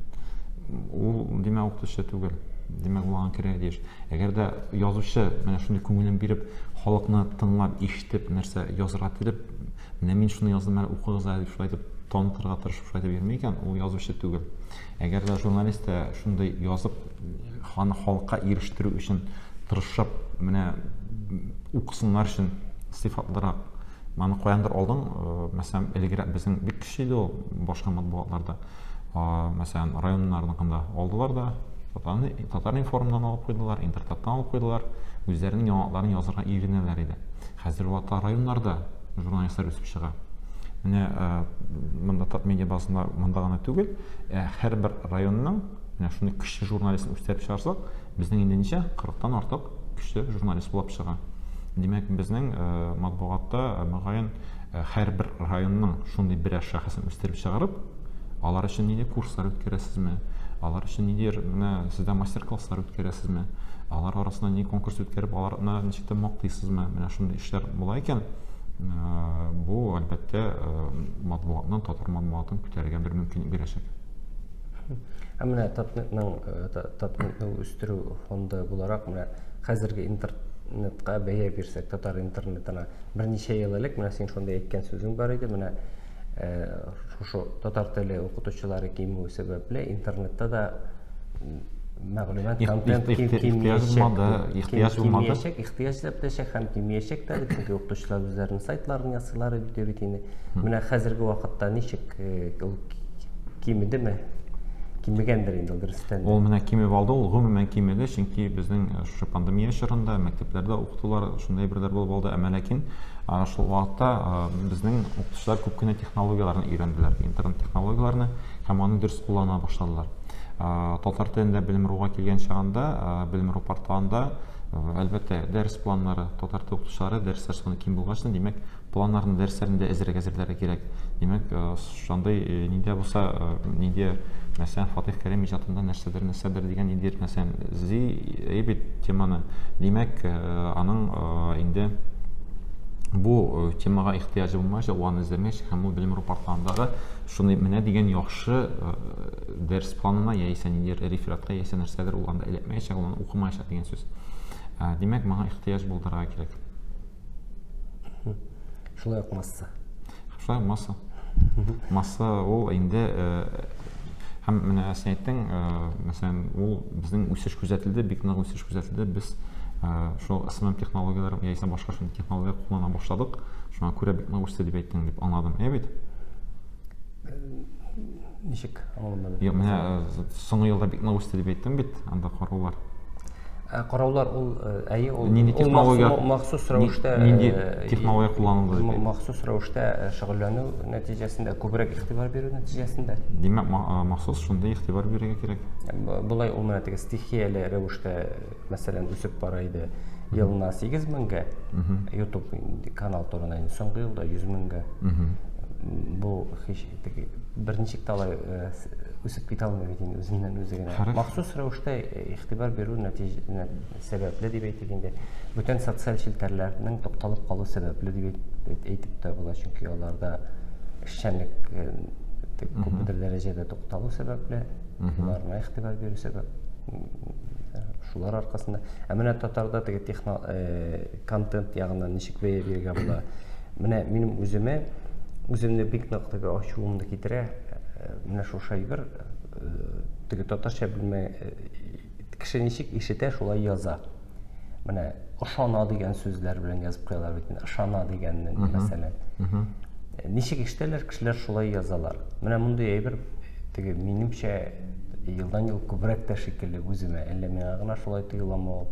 Ул, димәк, укытучы түгел. Димәк, ул аңа керергә тиеш. Әгәр дә язучы менә шундый күңелен биреп, халыкны тыңлап, ишетеп, нәрсә язырга теләп, менә мин шуны яздым әле, укыгыз әле дип шулай итеп танытырга тырышып шулай итеп йөрми икән, ул язучы түгел. Әгәр дә журналист та шундый язып, аны халыкка ирештерү өчен тырышып, менә укысыннар өчен сыйфатлырак. Аны каяндыр алдың, мәсәлән, элегрәк безнең бик көчле иде ул башка матбугатларда. Мәсәлән, районнарныкында алдылар да, Татар-информнан алып куйдылар, Интертаттан алып куйдылар, үзләренең яңалыкларын язырга иренәләр иде. Хәзер вакытта районнарда журналистлар үсеп чыга. Менә монда Татмедиа базасында монда гына түгел, ә һәрбер районның менә шундый көчле журналистын үстереп чыгарсак, безнең инде ничә? 40-тан артык көчле журналист булып чыга. Димәк, безнең матбугатта, мөгаен, һәрбер районның шундый берәр шәхесен үстереп чыгарып, алар өчен нинди курслар үткәрәсезме? Алар өчен ниндидер менә сездә мастер-класслар үткәрәсезме? Алар арасында ни конкурс үткәреп, аларны ничек тә мактыйсызмы? Менә шундый эшләр була икән, бу, әлбәттә, матбугатның, татар матбугатын күтәрергә бер мөмкинлек бирәчәк. Ә менә Татнетның Татнетны үстерү фонды буларак менә хәзерге интернетка бәя бирсәк, татар интернетына берничә ел элек менә син шундый әйткән сүзең бар иде, менә шушы татар теле укытучылары кимү сәбәпле интернетта да мәгълүмат контент кимиячәк, ихтыяҗ булмады. Кимиячәк, ихтыяҗ да бетәчәк һәм кимиячәк тә, чөнки укытучылар үзләренең сайтларын ясыйлар бит инде. Менә хәзерге вакытта ничек ул кимедеме? Кимегәндер инде ул дөрестән. Ул менә кимеп алды, ул гомумән кимеде, чөнки безнең шушы пандемия чорында мәктәпләрдә укытулар шундый әйберләр булып алды. Әмма ләкин шул вакытта безнең укытучылар күп кенә технологияләрне өйрәнделәр, интернет технологияләрне һәм аны дөрес куллана башладылар. Татар телендә Белем.руга килгән чагында, Белем.ру порталында Әлбәттә, дәрес планнары, татар теле укытучылары дәресләр саны ким булгач, димәк, планнарны, дәресләрне дә әзрәк әзерләргә кирәк. Димәк, шундый нинди булса, нинди, мәсәлән, Фатих Кәрим иҗатында нәрсәдер, нәрсәдер дигән ниндидер, мәсәлән, эзли бит теманы. Димәк, аның инде бу темага ихтыяҗы булмаячак, ул аны эзләмәячәк һәм ул Белем.ру порталындагы шундый менә дигән яхшы дәрес планына яисә ниндидер рефератка яисә нәрсәдер ул анда эләкмәячәк, ул аны укымаячак дигән сүз. Димәк, моңа ихтыяҗ булдырырга кирәк. Шулай ук масса. Шулай ук масса. Масса ул инде һәм менә син әйттең, мәсәлән, ул безнең үсеш күзәтелде, бик нык үсеш күзәтелде. Без шул SMM технологияләре яисә башка шундый технологияләр куллана башладык. Шуңа күрә бик нык үсте дип әйттең дип аңладым. Әйе бит? Ничек аңламадым? Юк, менә соңгы елда бик нык үсте дип әйттем бит, анда караулар. Караулар ул әйе ул нинди технология махсус рәвештә нинди технология кулланылды дип махсус рәвештә шөгыльләнү нәтиҗәсендә күбрәк игътибар бирү нәтиҗәсендә. Димәк, махсус шундый игътибар бирергә кирәк. Болай ул менә теге стихияле рәвештә, мәсәлән, үсеп бара иде. Елына 8 меңгә YouTube канал турында инде соңгы елда 100 меңгә. Бу һич теге берничек тә алай үсеп китә алмый бит инде үзеннән үзе генә. Махсус рәвештә игътибар бирү нәтиҗә сәбәпле дип әйтик инде. Бүтән социаль челтәрләрнең тукталып калу сәбәпле дип әйтеп тә була, чөнки аларда эшчәнлек күпмедер дәрәҗәдә тукталу сәбәпле, аларына игътибар бирү сәбәп шулар аркасында. Ә менә татарда теге техно контент ягыннан ничек бәя бирергә була? Менә минем үземә үземне бик нык теге ачуымны китерә. Менә шушы әйбер теге татарча белмә кеше ничек ишетә, шулай яза. Менә ошана дигән сүзләр белән язып куялар бит инде. Ышана дигәнне, мәсәлән. Ничек ишетәләр, кешеләр шулай язалар. Менә мондый әйбер теге минемчә елдан-ел күбрәк тә шикелле үземә. Әллә миңа гына шулай тоеламы ул?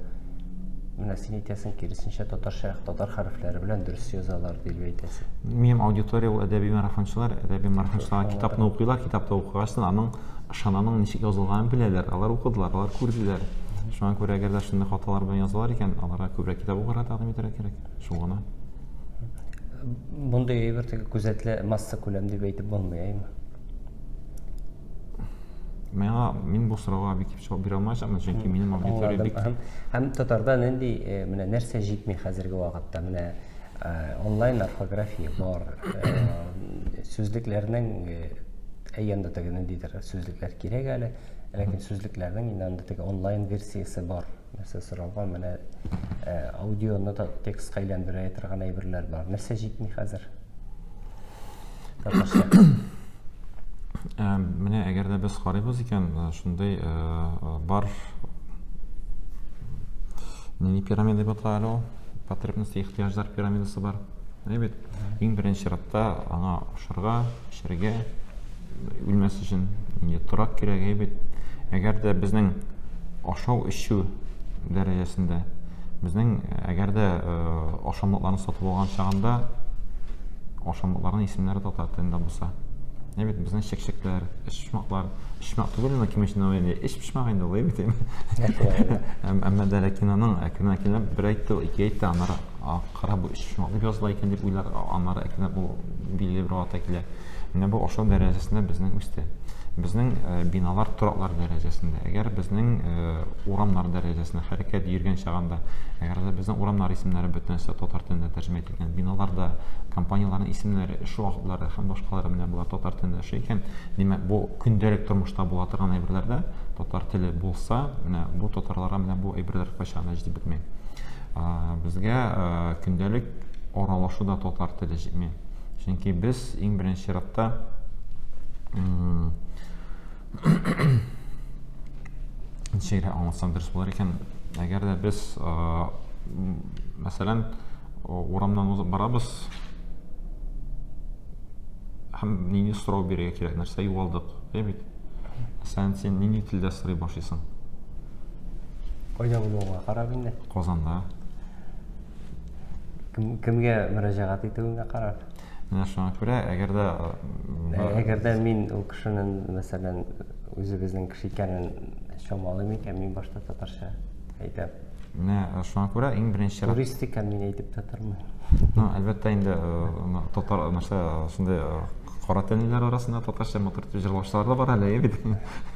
Менә син әйтәсең, киресенчә татарча, татар хәрефләре белән дөрес язалар дип әйтәсең. Минем аудитория ул әдәби марафончылар, әдәби марафончылар китапны укыйлар, китапта укыгач аның ышананың ничек язылганын беләләр, алар укыдылар, алар күрделәр. Шуңа күрә әгәр дә шундый хаталар белән язалар икән, аларга күбрәк китап укырга тәкъдим итәргә кирәк. Шул гына. Мондый әйбер теге күзәтелә масса күләм дип әйтеп булмый, әйме? Миңа мин бу сорауга объектив җавап бирә алмаячакмын, чөнки минем аудитория бик һәм, һәм татарда нинди э, менә нәрсә җитми хәзерге вакытта? Менә э, онлайн орфография бар, э, сүзлекләрнең әйе анда теге ниндидер сүзлекләр кирәк әле, ләкин сүзлекләрнең инде анда теге онлайн версиясе бар. Нәрсә соралган, менә аудионы да текстка әйләндерә торган әйберләр бар. Нәрсә җитми хәзер? Татарча. Менә әгәр дә без карыйбыз икән, шундый бар нинди пирамида дип атала әле ул? Потребности, ихтыяҗлар пирамидасы бар. Әйе бит? Иң беренче чиратта аңа ашарга, эчәргә, үлмәс өчен инде торак кирәк, әйе бит? Әгәр дә безнең ашау-эчү дәрәҗәсендә, безнең әгәр дә ашамлыкларны сатып алган чагында ашамлыкларның исемнәре татар телендә булса. Әйе бит, безнең чәкчәкләр, эчпочмаклар, эчпочмак түгел, инде ким өчен инде эчпочмак инде ул, әйе бит? Әмма дә ләкин аның әкрен-әкренләп бер әйтте, ике әйтте, аннары кара бу эчпочмак дип языла икән дип уйлар, аннары әкренләп ул билгеле бер вакытта килә. Менә бу ашау дәрәҗәсендә безнең үсте. Безнең биналар тораклар дәрәҗәсендә, әгәр безнең урамнар дәрәҗәсендә хәрәкәт йөргән чагында, әгәр дә безнең урамнар исемнәре бөтенесе татар телендә тәрҗемә ителгән, биналарда компанияләрнең исемнәре, эш вакытлары һәм башкалары менә болар татар телендә эшли икән, димәк, бу көндәлек тормышта була торган әйберләрдә татар теле булса, менә бу татарларга менә бу әйберләр кайчан да җитеп бетми. Безгә көндәлек аралашуда татар теле җитми. Чөнки без иң беренче чиратта ничегрәк аңлатсам дөрес булыр икән, әгәр дә без, мәсәлән, урамнан узып барабыз һәм нинди сорау бирергә кирәк, нәрсә югалдык, әйе бит? Мәсәлән, син нинди телдә сорый башлыйсың? Кайда булуыңа карап инде. Казанда. Кем, кемгә мөрәҗәгать итүеңә карап. Менә шуңа күрә, әгәр дә әгәр дә мин ул кешенең, мәсәлән, үзебезнең кеше икәнен чамалыйм икән, мин башта татарча әйтәм. Менә э, шуңа күрә иң беренче чират. Турист икән, мин әйтеп тә тормыйм. Ну, әлбәттә инде э, татар нәрсә шундый кара тәнлеләр арасында татарча матур итеп җырлаучылар да бар әле, бит.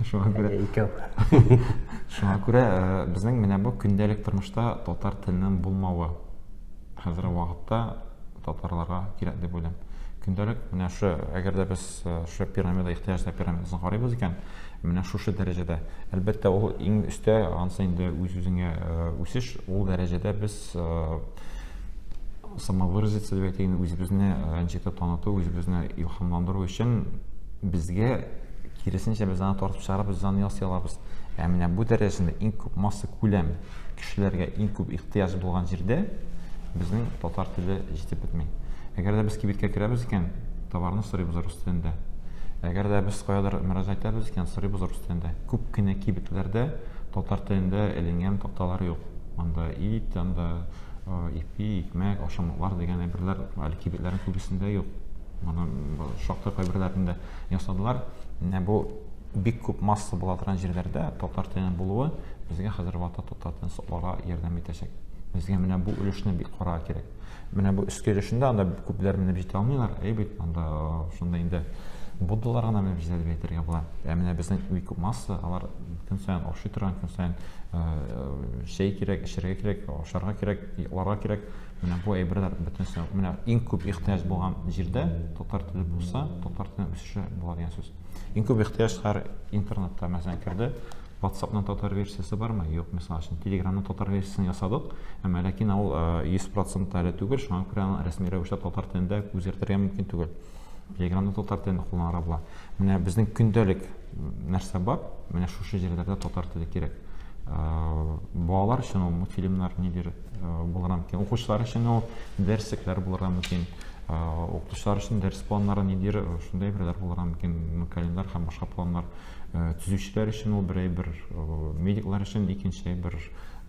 Шуңа күрә икәү. Шуңа күрә безнең менә бу көндәлек тормышта татар теленең булмавы хәзерге вакытта татарларга кирәк дип уйлыйм. Көндәлек менә шу, әгәр дә без шу пирамида ихтыяҗлар пирамидасын карыйбыз икән, менә шушы дәрәҗәдә. Әлбәттә, ул иң өстә, анысы инде үз-үзеңә үсеш, ул дәрәҗәдә без самовыразиться дип әйтик, үзебезне ничек тә таныту, үзебезне илһамландыру өчен безгә киресенчә без аны тартып чыгарып, без аны ясый алабыз. Ә менә бу дәрәҗәсендә иң күп масса күләм кешеләргә иң күп ихтыяҗ булган җирдә безнең татар теле җитеп бетми. Әгәр дә без кибеткә керәбез икән, товарны сорыйбыз рус телендә. Әгәр дә без каядыр мөрәҗәгать итәбез икән, сорыйбыз рус телендә. Күп кенә кибетләрдә татар телендә эленгән такталар юк. Анда ит, анда ипи, икмәк, ашамлыклар дигән әйберләр әле кибетләрнең күбесендә юк. Моны шактый кайберләрендә ясадылар. Менә бу бик күп масса була торган җирләрдә татар теленең булуы безгә хәзерге вакытта татар телен сакларга ярдәм итәчәк. Безгә менә бу өлешне бик карарга кирәк. Менә бу өске өлешендә анда күпләр менеп җитә алмыйлар, әй бит, анда шунда инде буддалар гына менеп җитә дип әйтергә була. Ә менә безнең бик күп масса, алар көн саен ашый торган, көн саен чәй кирәк, эчәргә кирәк, ашарга кирәк, йокларга кирәк. Менә бу әйберләр бөтенесе, менә иң күп ихтыяҗ булган җирдә татар теле булса, татар теленең үсеше була дигән сүз. Иң күп ихтыяҗ хәзер интернетта, мәсәлән, керде. WhatsApp-ның татар версиясе бармы? Юк, мисал өчен, Telegram-ның татар версиясен ясадык, әмма ләкин ул 100% әле түгел, шуңа күрә аны рәсми рәвештә татар телендә үзгәртергә мөмкин түгел. Telegram-да татар телен кулланырга була. Менә безнең көндәлек нәрсә бар, менә шушы җирләрдә татар теле кирәк. Балалар өчен ул мультфильмнар нидер булырга мөмкин, укучылар өчен ул дәреслекләр булырга мөмкин. Укытучылар өчен дәрес планнары ниндидер шундый әйберләр булырга мөмкин, календарь һәм башка планнар. Төзүчеләр өчен ул бер әйбер, медиклар өчен икенче әйбер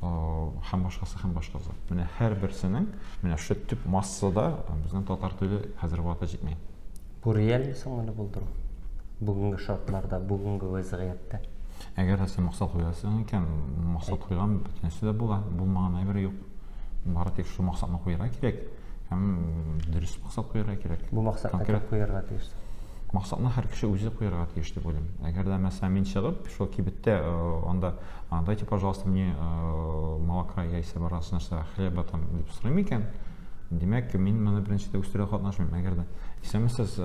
һәм башкасы һәм башкасы. Менә һәрберсенең менә шул төп массада безнең татар теле хәзерге вакытта җитми. Бу реальме соң моны булдыру? Бүгенге шартларда, бүгенге вәзгыятьтә. Әгәр дә син максат куясың икән, максат куйган бөтенесе дә була, булмаган әйбер юк. Бары тик шул максатны куярга кирәк һәм дөрес максат куярга кирәк. Бу максатны кем куярга тиеш? Максатны һәр кеше үзе куярга тиеш дип уйлыйм. Әгәр дә мәсәлән мин чыгып, шул кибеттә анда дайте, пожалуйста, мне молока, яисә барасы нәрсә, хлеба там дип сорыйм икән, димәк, мин моны беренчедә үстерүгә катнашмыйм. Әгәр дә исәнмесез,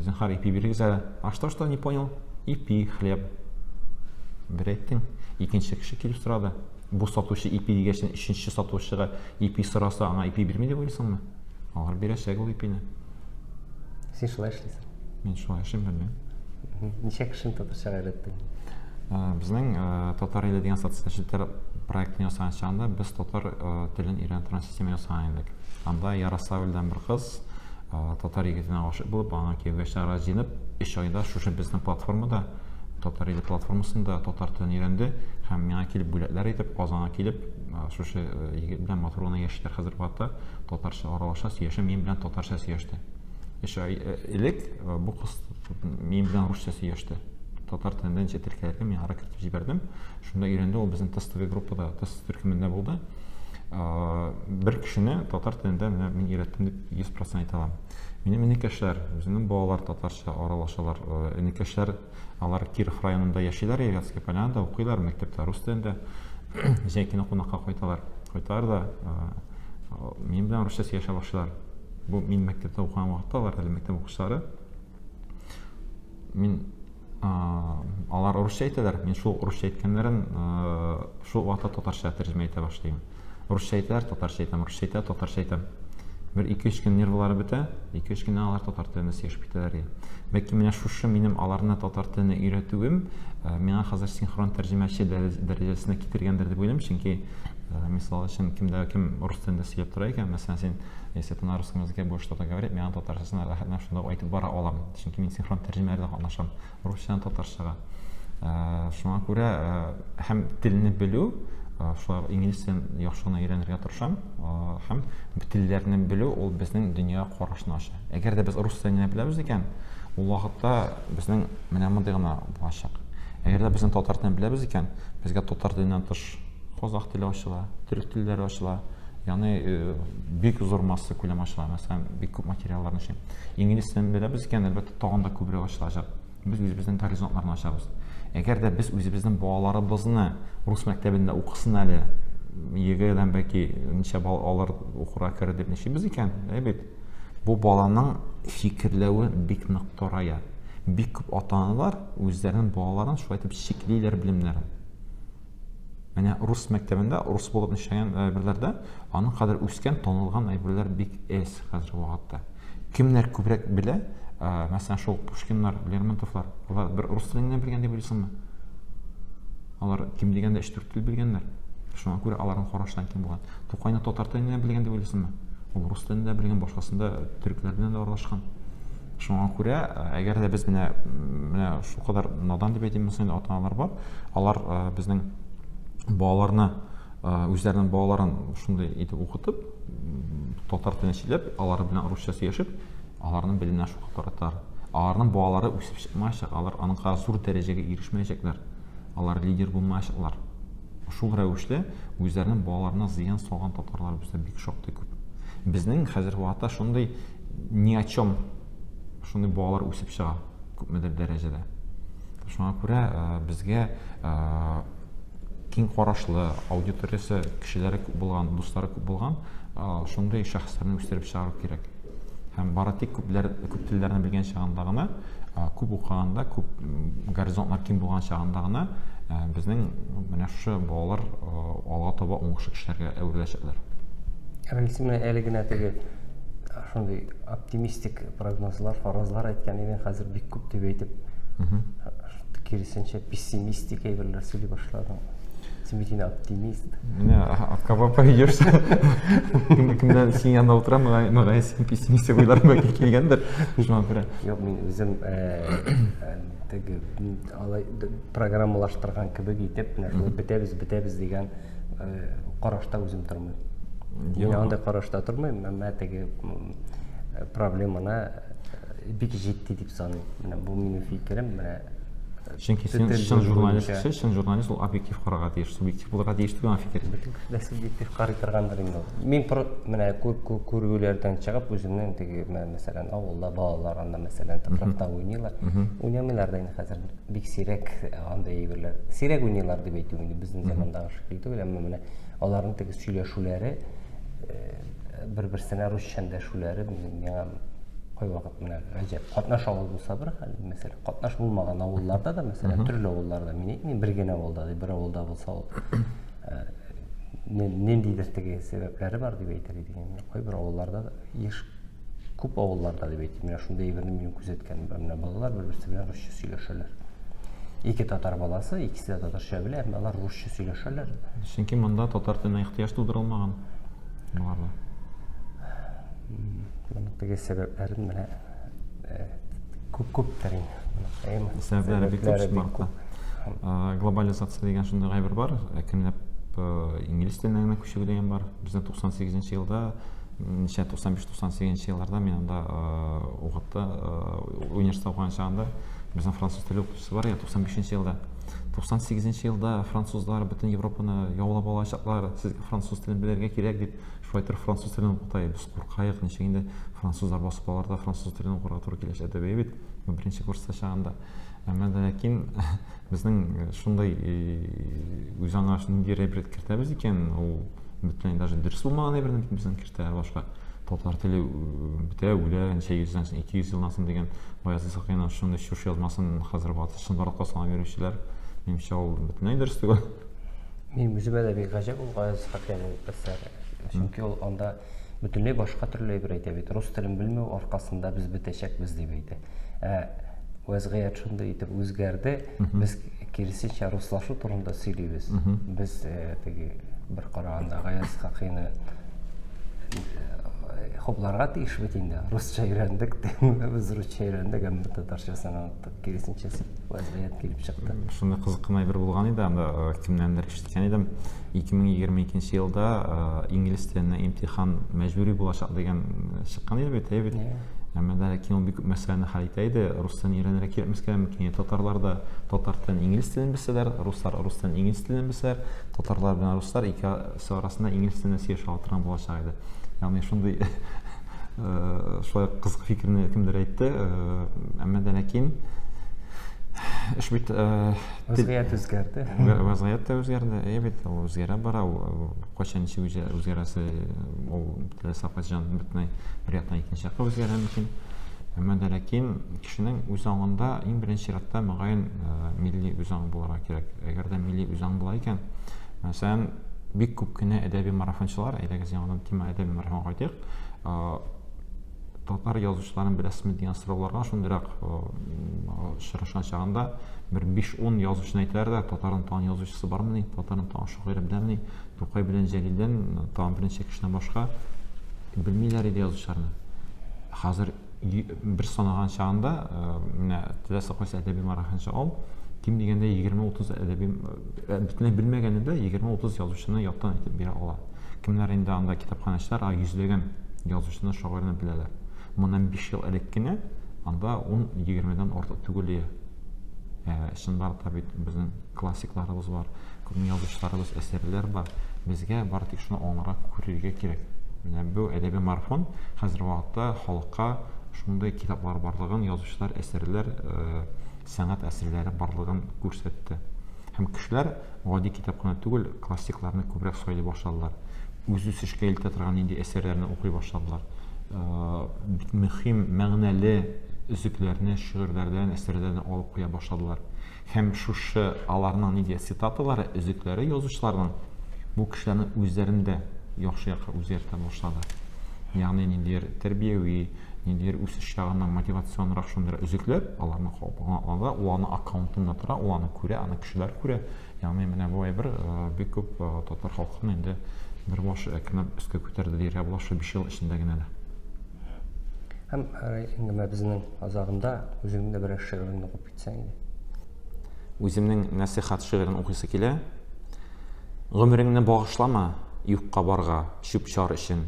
зинһар, ипи бирегез әле. А что, что, не понял? Ипи, хлеб. Бер әйттең. Икенче кеше килеп сорады. Бу сатучы ипи дигәч, өченче сатучыга ипи сораса, аңа ипи бирми дип уйлыйсыңмы? Алар бирәчәк ул ипине. Син шулай эшлисең? Мин шулай эшлим, белмим. Ничә кешене татарчага өйрәттең? Безнең Татар иле дигән социаль челтәр проектын ясаган чагында без татар телен өйрәнә торган система ясаган идек. Анда Ярославльдән бер кыз татар егетенә гашыйк булып, аңа кияүгә чыгарга җыенып, өч айда шушы безнең платформада Татар иле платформасында татар телен өйрәнде һәм миңа килеп бүләкләр итеп, Казанга килеп, шушы егет белән матур гына яшиләр хәзер вакытта, татарча аралаша, сөйләшә, минем белән татарча сөйләште. Өч ай элек бу кыз минем белән русча сөйләште. Татар телендә ничә теркәлергә мин ара кертеп җибәрдем. Шунда өйрәнде, ул безнең тестовый группада, тест төркемендә булды. Бер кешене татар телендә менә мин өйрәттем дип 100% әйтә алам. Минем энекәшләр, үземнең балалар татарча аралашалар. Энекәшләр, алар Киров районында яшиләр, Вятская Полянада укыйлар, мәктәптә рус телендә. Җәй көне кунакка кайталар. Кайталар да, минем белән русча сөйләшә башлыйлар. Бу мин мәктәптә укыган вакытта, алар әле мәктәп укучылары. Мин алар русча әйтәләр, мин шул русча әйткәннәрен шул вакытта татарча тәрҗемә итә башлыйм. Русча әйтәләр, татарча әйтәм, русча әйтә, татарча әйтәм. Бер ике-өч көн нервылары бетә, ике-өч көннән алар татар телендә сөйләшеп китәләр. Бәлки менә шушы минем аларны татар теленә өйрәтүем миңа хәзер синхрон тәрҗемәче дәрәҗәсенә китергәндер дип уйлыйм, чөнки мисал өчен кемдә кем рус телендә сөйләп тора икән, мәсәлән, син если ты на русском языке будешь что-то говорить, миңа татарчасын рәхәтләнеп шунда ук әйтеп бара алам. Чөнки мин синхрон тәрҗемәләрдә катнашам, русчадан татарчага. Шуңа күрә һәм телне белү, шулай ук инглиз телен яхшы гына өйрәнергә тырышам, һәм телләрне белү ул безнең дөнья карашны ача. Әгәр дә без рус телен генә беләбез икән, ул вакытта безнең менә мондый гына булачак. Әгәр дә безнең татар телен беләбез икән, безгә татар теленнән тыш Казах теле ачыла, төрек телләре ачыла. Ягъни э, бик зур масса күләм ачыла. Мәсәлән, бик күп материалларны эшлим. Инглиз телен беләбез икән, әлбәттә, тагын да күбрәк ачылачак. Без үзебезнең горизонтларны ачабыз. Әгәр дә без үзебезнең балаларыбызны рус мәктәбендә укысын әле, ЕГЭдан бәлки ничә балл алыр укырга керер дип ничибез икән, әй бит. Бу баланың фикерләве бик нык тарая. Бик күп ата-аналар үзләренең балаларын шулай итеп чиклиләр белемнәрен. Менә рус мәктәбендә рус булып эшләгән әйберләрдә аның кадәр үскән, танылган әйберләр бик әз хәзерге вакытта. Кемнәр күбрәк белә, мәсәлән, шул Пушкиннар, Лермонтовлар, алар бер рус телен генә белгән дип уйлыйсыңмы? Алар ким дигәндә өч-дүрт тел белгәннәр. Шуңа күрә аларның карашлары киң булган. Тукайны татар телен генә белгән дип уйлыйсыңмы? Ул рус телен дә белгән, башкасын да төрекләр белән дә аралашкан. Шуңа күрә, әгәр дә без менә менә шулкадәр надан дип әйтим, инде ата-аналар бар, алар безнең балаларны үзләренең балаларын шундый итеп укытып, татар телен сөйләп, алар белән русча сөйләшеп, аларның белеменә шулкадәр тараталар. Аларның балалары үсеп чыкмаячак, алар аның кадәр зур дәрәҗәгә ирешмәячәкләр. Алар лидер булмаячаклар. Шул рәвешле үзләренең балаларына зыян салган татарлар бездә бик шактый күп. Безнең хәзерге вакытта шундый ни о чем шундый балалар үсеп чыга күпмедер дәрәҗәдә. Шуңа күрә э, безгә э, киң карашлы, аудиториясе кешеләре күп булган, дуслары күп булган э, шундый шәхесләрне үстереп чыгару кирәк. Һәм бары тик күпләр күп телләрне белгән чагында гына, күп укыганда, күп горизонтлар киң булган чагында гына безнең менә шушы балалар алга таба уңышлы кешеләргә әвереләчәкләр. Рәис, менә әле генә теге шундый оптимистик прогнозлар, фаразлар әйткән идең, хәзер бик күп дип әйтеп, киресенчә пессимистик әйберләр сөйли башладың. Син бит инде оптимист. Менә от кого пойдешь? Кемнән син янында утырам, мөгаен син пессимистик уйлар бәлки килгәндер. Шуңа күрә. Юк, мин үзем теге алай программалаштырган кебек итеп, менә шулай бетәбез, бетәбез дигән карашта үзем тормыйм. Мин андый карашта тормыйм, әмма теге проблеманы бик җитди дип саныйм. Менә бу минем фикерем, менә. Чөнки син чын журналист кеше, чын журналист ул объектив карарга тиеш, субъектив булырга тиеш түгел аның фикере. Бөтен кеше дә субъектив карый торгандыр инде ул. Мин менә күрүләрдән чыгып үземнең теге мәсәлән авылда балалар анда мәсәлән тыкрыкта уйныйлар. Уйнамыйлар да инде хәзер бик сирәк андый әйберләр. Сирәк уйныйлар дип әйтү инде безнең замандагы шикелле түгел, әмма менә аларның теге сөйләшүләре бер-берсенә русча эндәшүләре миңа кайвакыт менә гаҗәп. Катнаш авыл булса бер хәл, мәсәлән. Катнаш булмаган авылларда да, мәсәлән, төрле авылларда, мин әйтмим, бер генә авылда, ди, бер авылда булса ул э, ниндидер теге сәбәпләре бар дип әйтер идек. Инде кайбер авылларда да еш күп авылларда дип әйтим, менә шундый әйберне минем күзәткәнем бар. Менә балалар бер-берсе белән русча сөйләшәләр. Ике татар баласы, икесе дә татарча белә, әмма алар русча сөйләшәләр. Чөнки монда татар теленә ихтыяҗ тудырылмаган. Боларда. Моның теге сәбәпләрен менә күп күптер инде. Сәбәпләре бик күп чынлыкта. Глобализация дигән шундый әйбер бар. Әкренләп инглиз теленә генә күчү дигән бар. Безнең 98 елда, ничә 95-98 елларда мин анда укытты, университетта укыган чагында безнең француз теле укытучысы бар иде 95 елда. 98 елда французлар бөтен Европаны яулап алачаклар, сезгә француз телен белергә кирәк дип шулай итеп француз телен укыта иде. Без куркаек, ничек инде французлар басып алар да француз телен укырга туры киләчәк дип бит беренче курста чагында. Әмма дә ләкин безнең шундый үз аңа шундый әйбер кертәбез икән, ул бөтенләй даже дөрес булмаган әйберне бит безнең кертәләр башка. Татар теле бетә, үлә, ничә йөздән соң, 200 елдан соң дигән Гаяз Исхакыйның шундый чуш язмасын хәзер вакыт чынбарлыкка санап йөрүчеләр, минемчә, ул бөтенләй дөрес түгел. Минем үземә дә бик гаҗәп ул Гаяз Исхакыйның әсәре. Чөнки ул анда бөтенләй башка төрле әйбер әйтә бит. Рус телен белмәү аркасында без бетәчәкбез дип әйтә. Ә вәзгыять шундый итеп үзгәрде. Без киресенчә руслашу турында сөйлибез. Без э, теге бер караганда Гаяз Исхакыйны э, хупларга тиеш бит инде. Русча өйрәндек, без русча өйрәндек, әмма татарчасын оныттык. Киресенчә вәзгыять килеп чыкты. Шундый кызык кына әйбер булган иде, анда э, кемнәндер ишеткән идем. 2022 елда э, инглиз теленә имтихан мәҗбүри булачак дигән э, чыккан иде бит, әйе бит. Әмма дә ләкин ул бик күп мәсьәләне хәл итә иде. Рус телен өйрәнергә кирәкмәскә мөмкин. Татарлар да татар телен, инглиз телен белсәләр, руслар рус телен, инглиз телен белсәләр, татарлар белән руслар икесе арасында инглиз телендә сөйләшә ала торган булачак иде. Ягъни шундый шулай кызык фикерне кемдер әйтте. Әмма дә ләкин эш бит вазгыять үзгәрде. Вазгыять тә үзгәрде. Әйе бит, ул үзгәрә бара. Ул кайчан ничек үзгәрәсе, ул теләсә кайчан бөтенләй бер яктан икенче якка үзгәрә мөмкин. Әмма дә ләкин кешенең үз аңында иң беренче чиратта мөгаен милли үзаң булырга кирәк. Әгәр дә милли үзаң була икән, мәсәлән, бик күп кенә әдәби марафончылар, әйдәгез яңадан тема әдәби марафонга кайтыйк, татар язучыларын беләсезме дигән сорауларга шундыйрак очрашкан чагында бер 5-10 язучыны әйтәләр дә, татарның тагын язучысы бармыни, татарның тагын шагыйре беләмени, Тукай белән Җәлилдән тагын берничә кешедән башка белмиләр иде язучыларны. Хәзер бер санаган чагында, менә теләсә кайсы әдәби марафончы ал, ким дигәндә 20-30 әдәби бөтенләй белмәгәне дә 20-30 язучыны яттан әйтеп бирә ала. Кемнәр инде анда китапханәчеләр, а йөзләгән язучыны, шагыйрьне беләләр. Моннан 5 ел элек кенә анда 10-20дән артык түгел иде. Ә, чынлап та бит безнең классикларыбыз бар, күпме язучыларыбыз, әсәрләр бар. Безгә бары тик шуны аңларга, күрергә кирәк. Менә бу әдәби марафон хәзерге вакытта халыкка шундый китаплар барлыгын, язучылар, әсәрләр, э, сәнгать әсәрләре барлыгын күрсәтте. Һәм кешеләр гади китап кына түгел, классикларны күбрәк сайлый башладылар. Үз үсешкә илтә торган нинди әсәрләрне укый башладылар. Э, бик мөһим, мәгънәле өзекләрне шигырьләрдән, әсәрләрдән алып куя башладылар. Һәм шушы аларның нинди цитаталары, өзекләре язучыларның бу кешеләрнең үзләрен дә яхшы якка үзгәртә башлады. Ягъни ниндидер тәрбияви, ниндидер үсеш ягыннан мотивационрак шундый өзекләр аларның анда, ул аның аккаунтында тора, ул аны күрә, аны кешеләр күрә. Ягъни менә бу әйбер э, бик күп э, татар халкын инде бер баш әкренләп өскә күтәрде дияргә була шул 5 ел эчендә генә дә. Һәм э, әңгәмәбезнең азагында үзеңнең дә берәр шигыреңне укып китсәң иде. Үземнең нәсыйхәт шигырен укыйсы килә. Гомереңне багышлама юкка барга, чүп-чар өчен.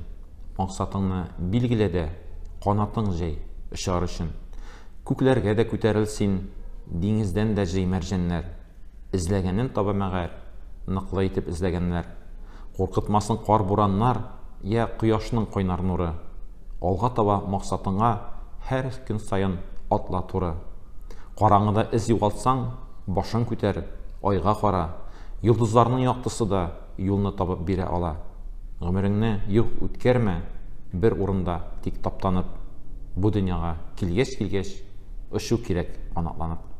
Максатыңны билгелә дә, канатың җәй, очар өчен. Күкләргә дә күтәрел син, диңгездән дә җый мәрҗәннәр. Эзләгәнен таба мәгәр, ныклы итеп эзләгәннәр. Куркытмасын кар-бураннар, я кояшның кайнар нуры. Алга таба максатыңа һәр көн саен атла туры. Караңгыда эз югалтсаң, башың күтәр, айга кара. Йолдызларның яктысы да юлны табып бирә ала. Гомереңне юк үткәрмә бер урында тик таптанып. Бу дөньяга килгәч-килгәч, очу кирәк канатланып.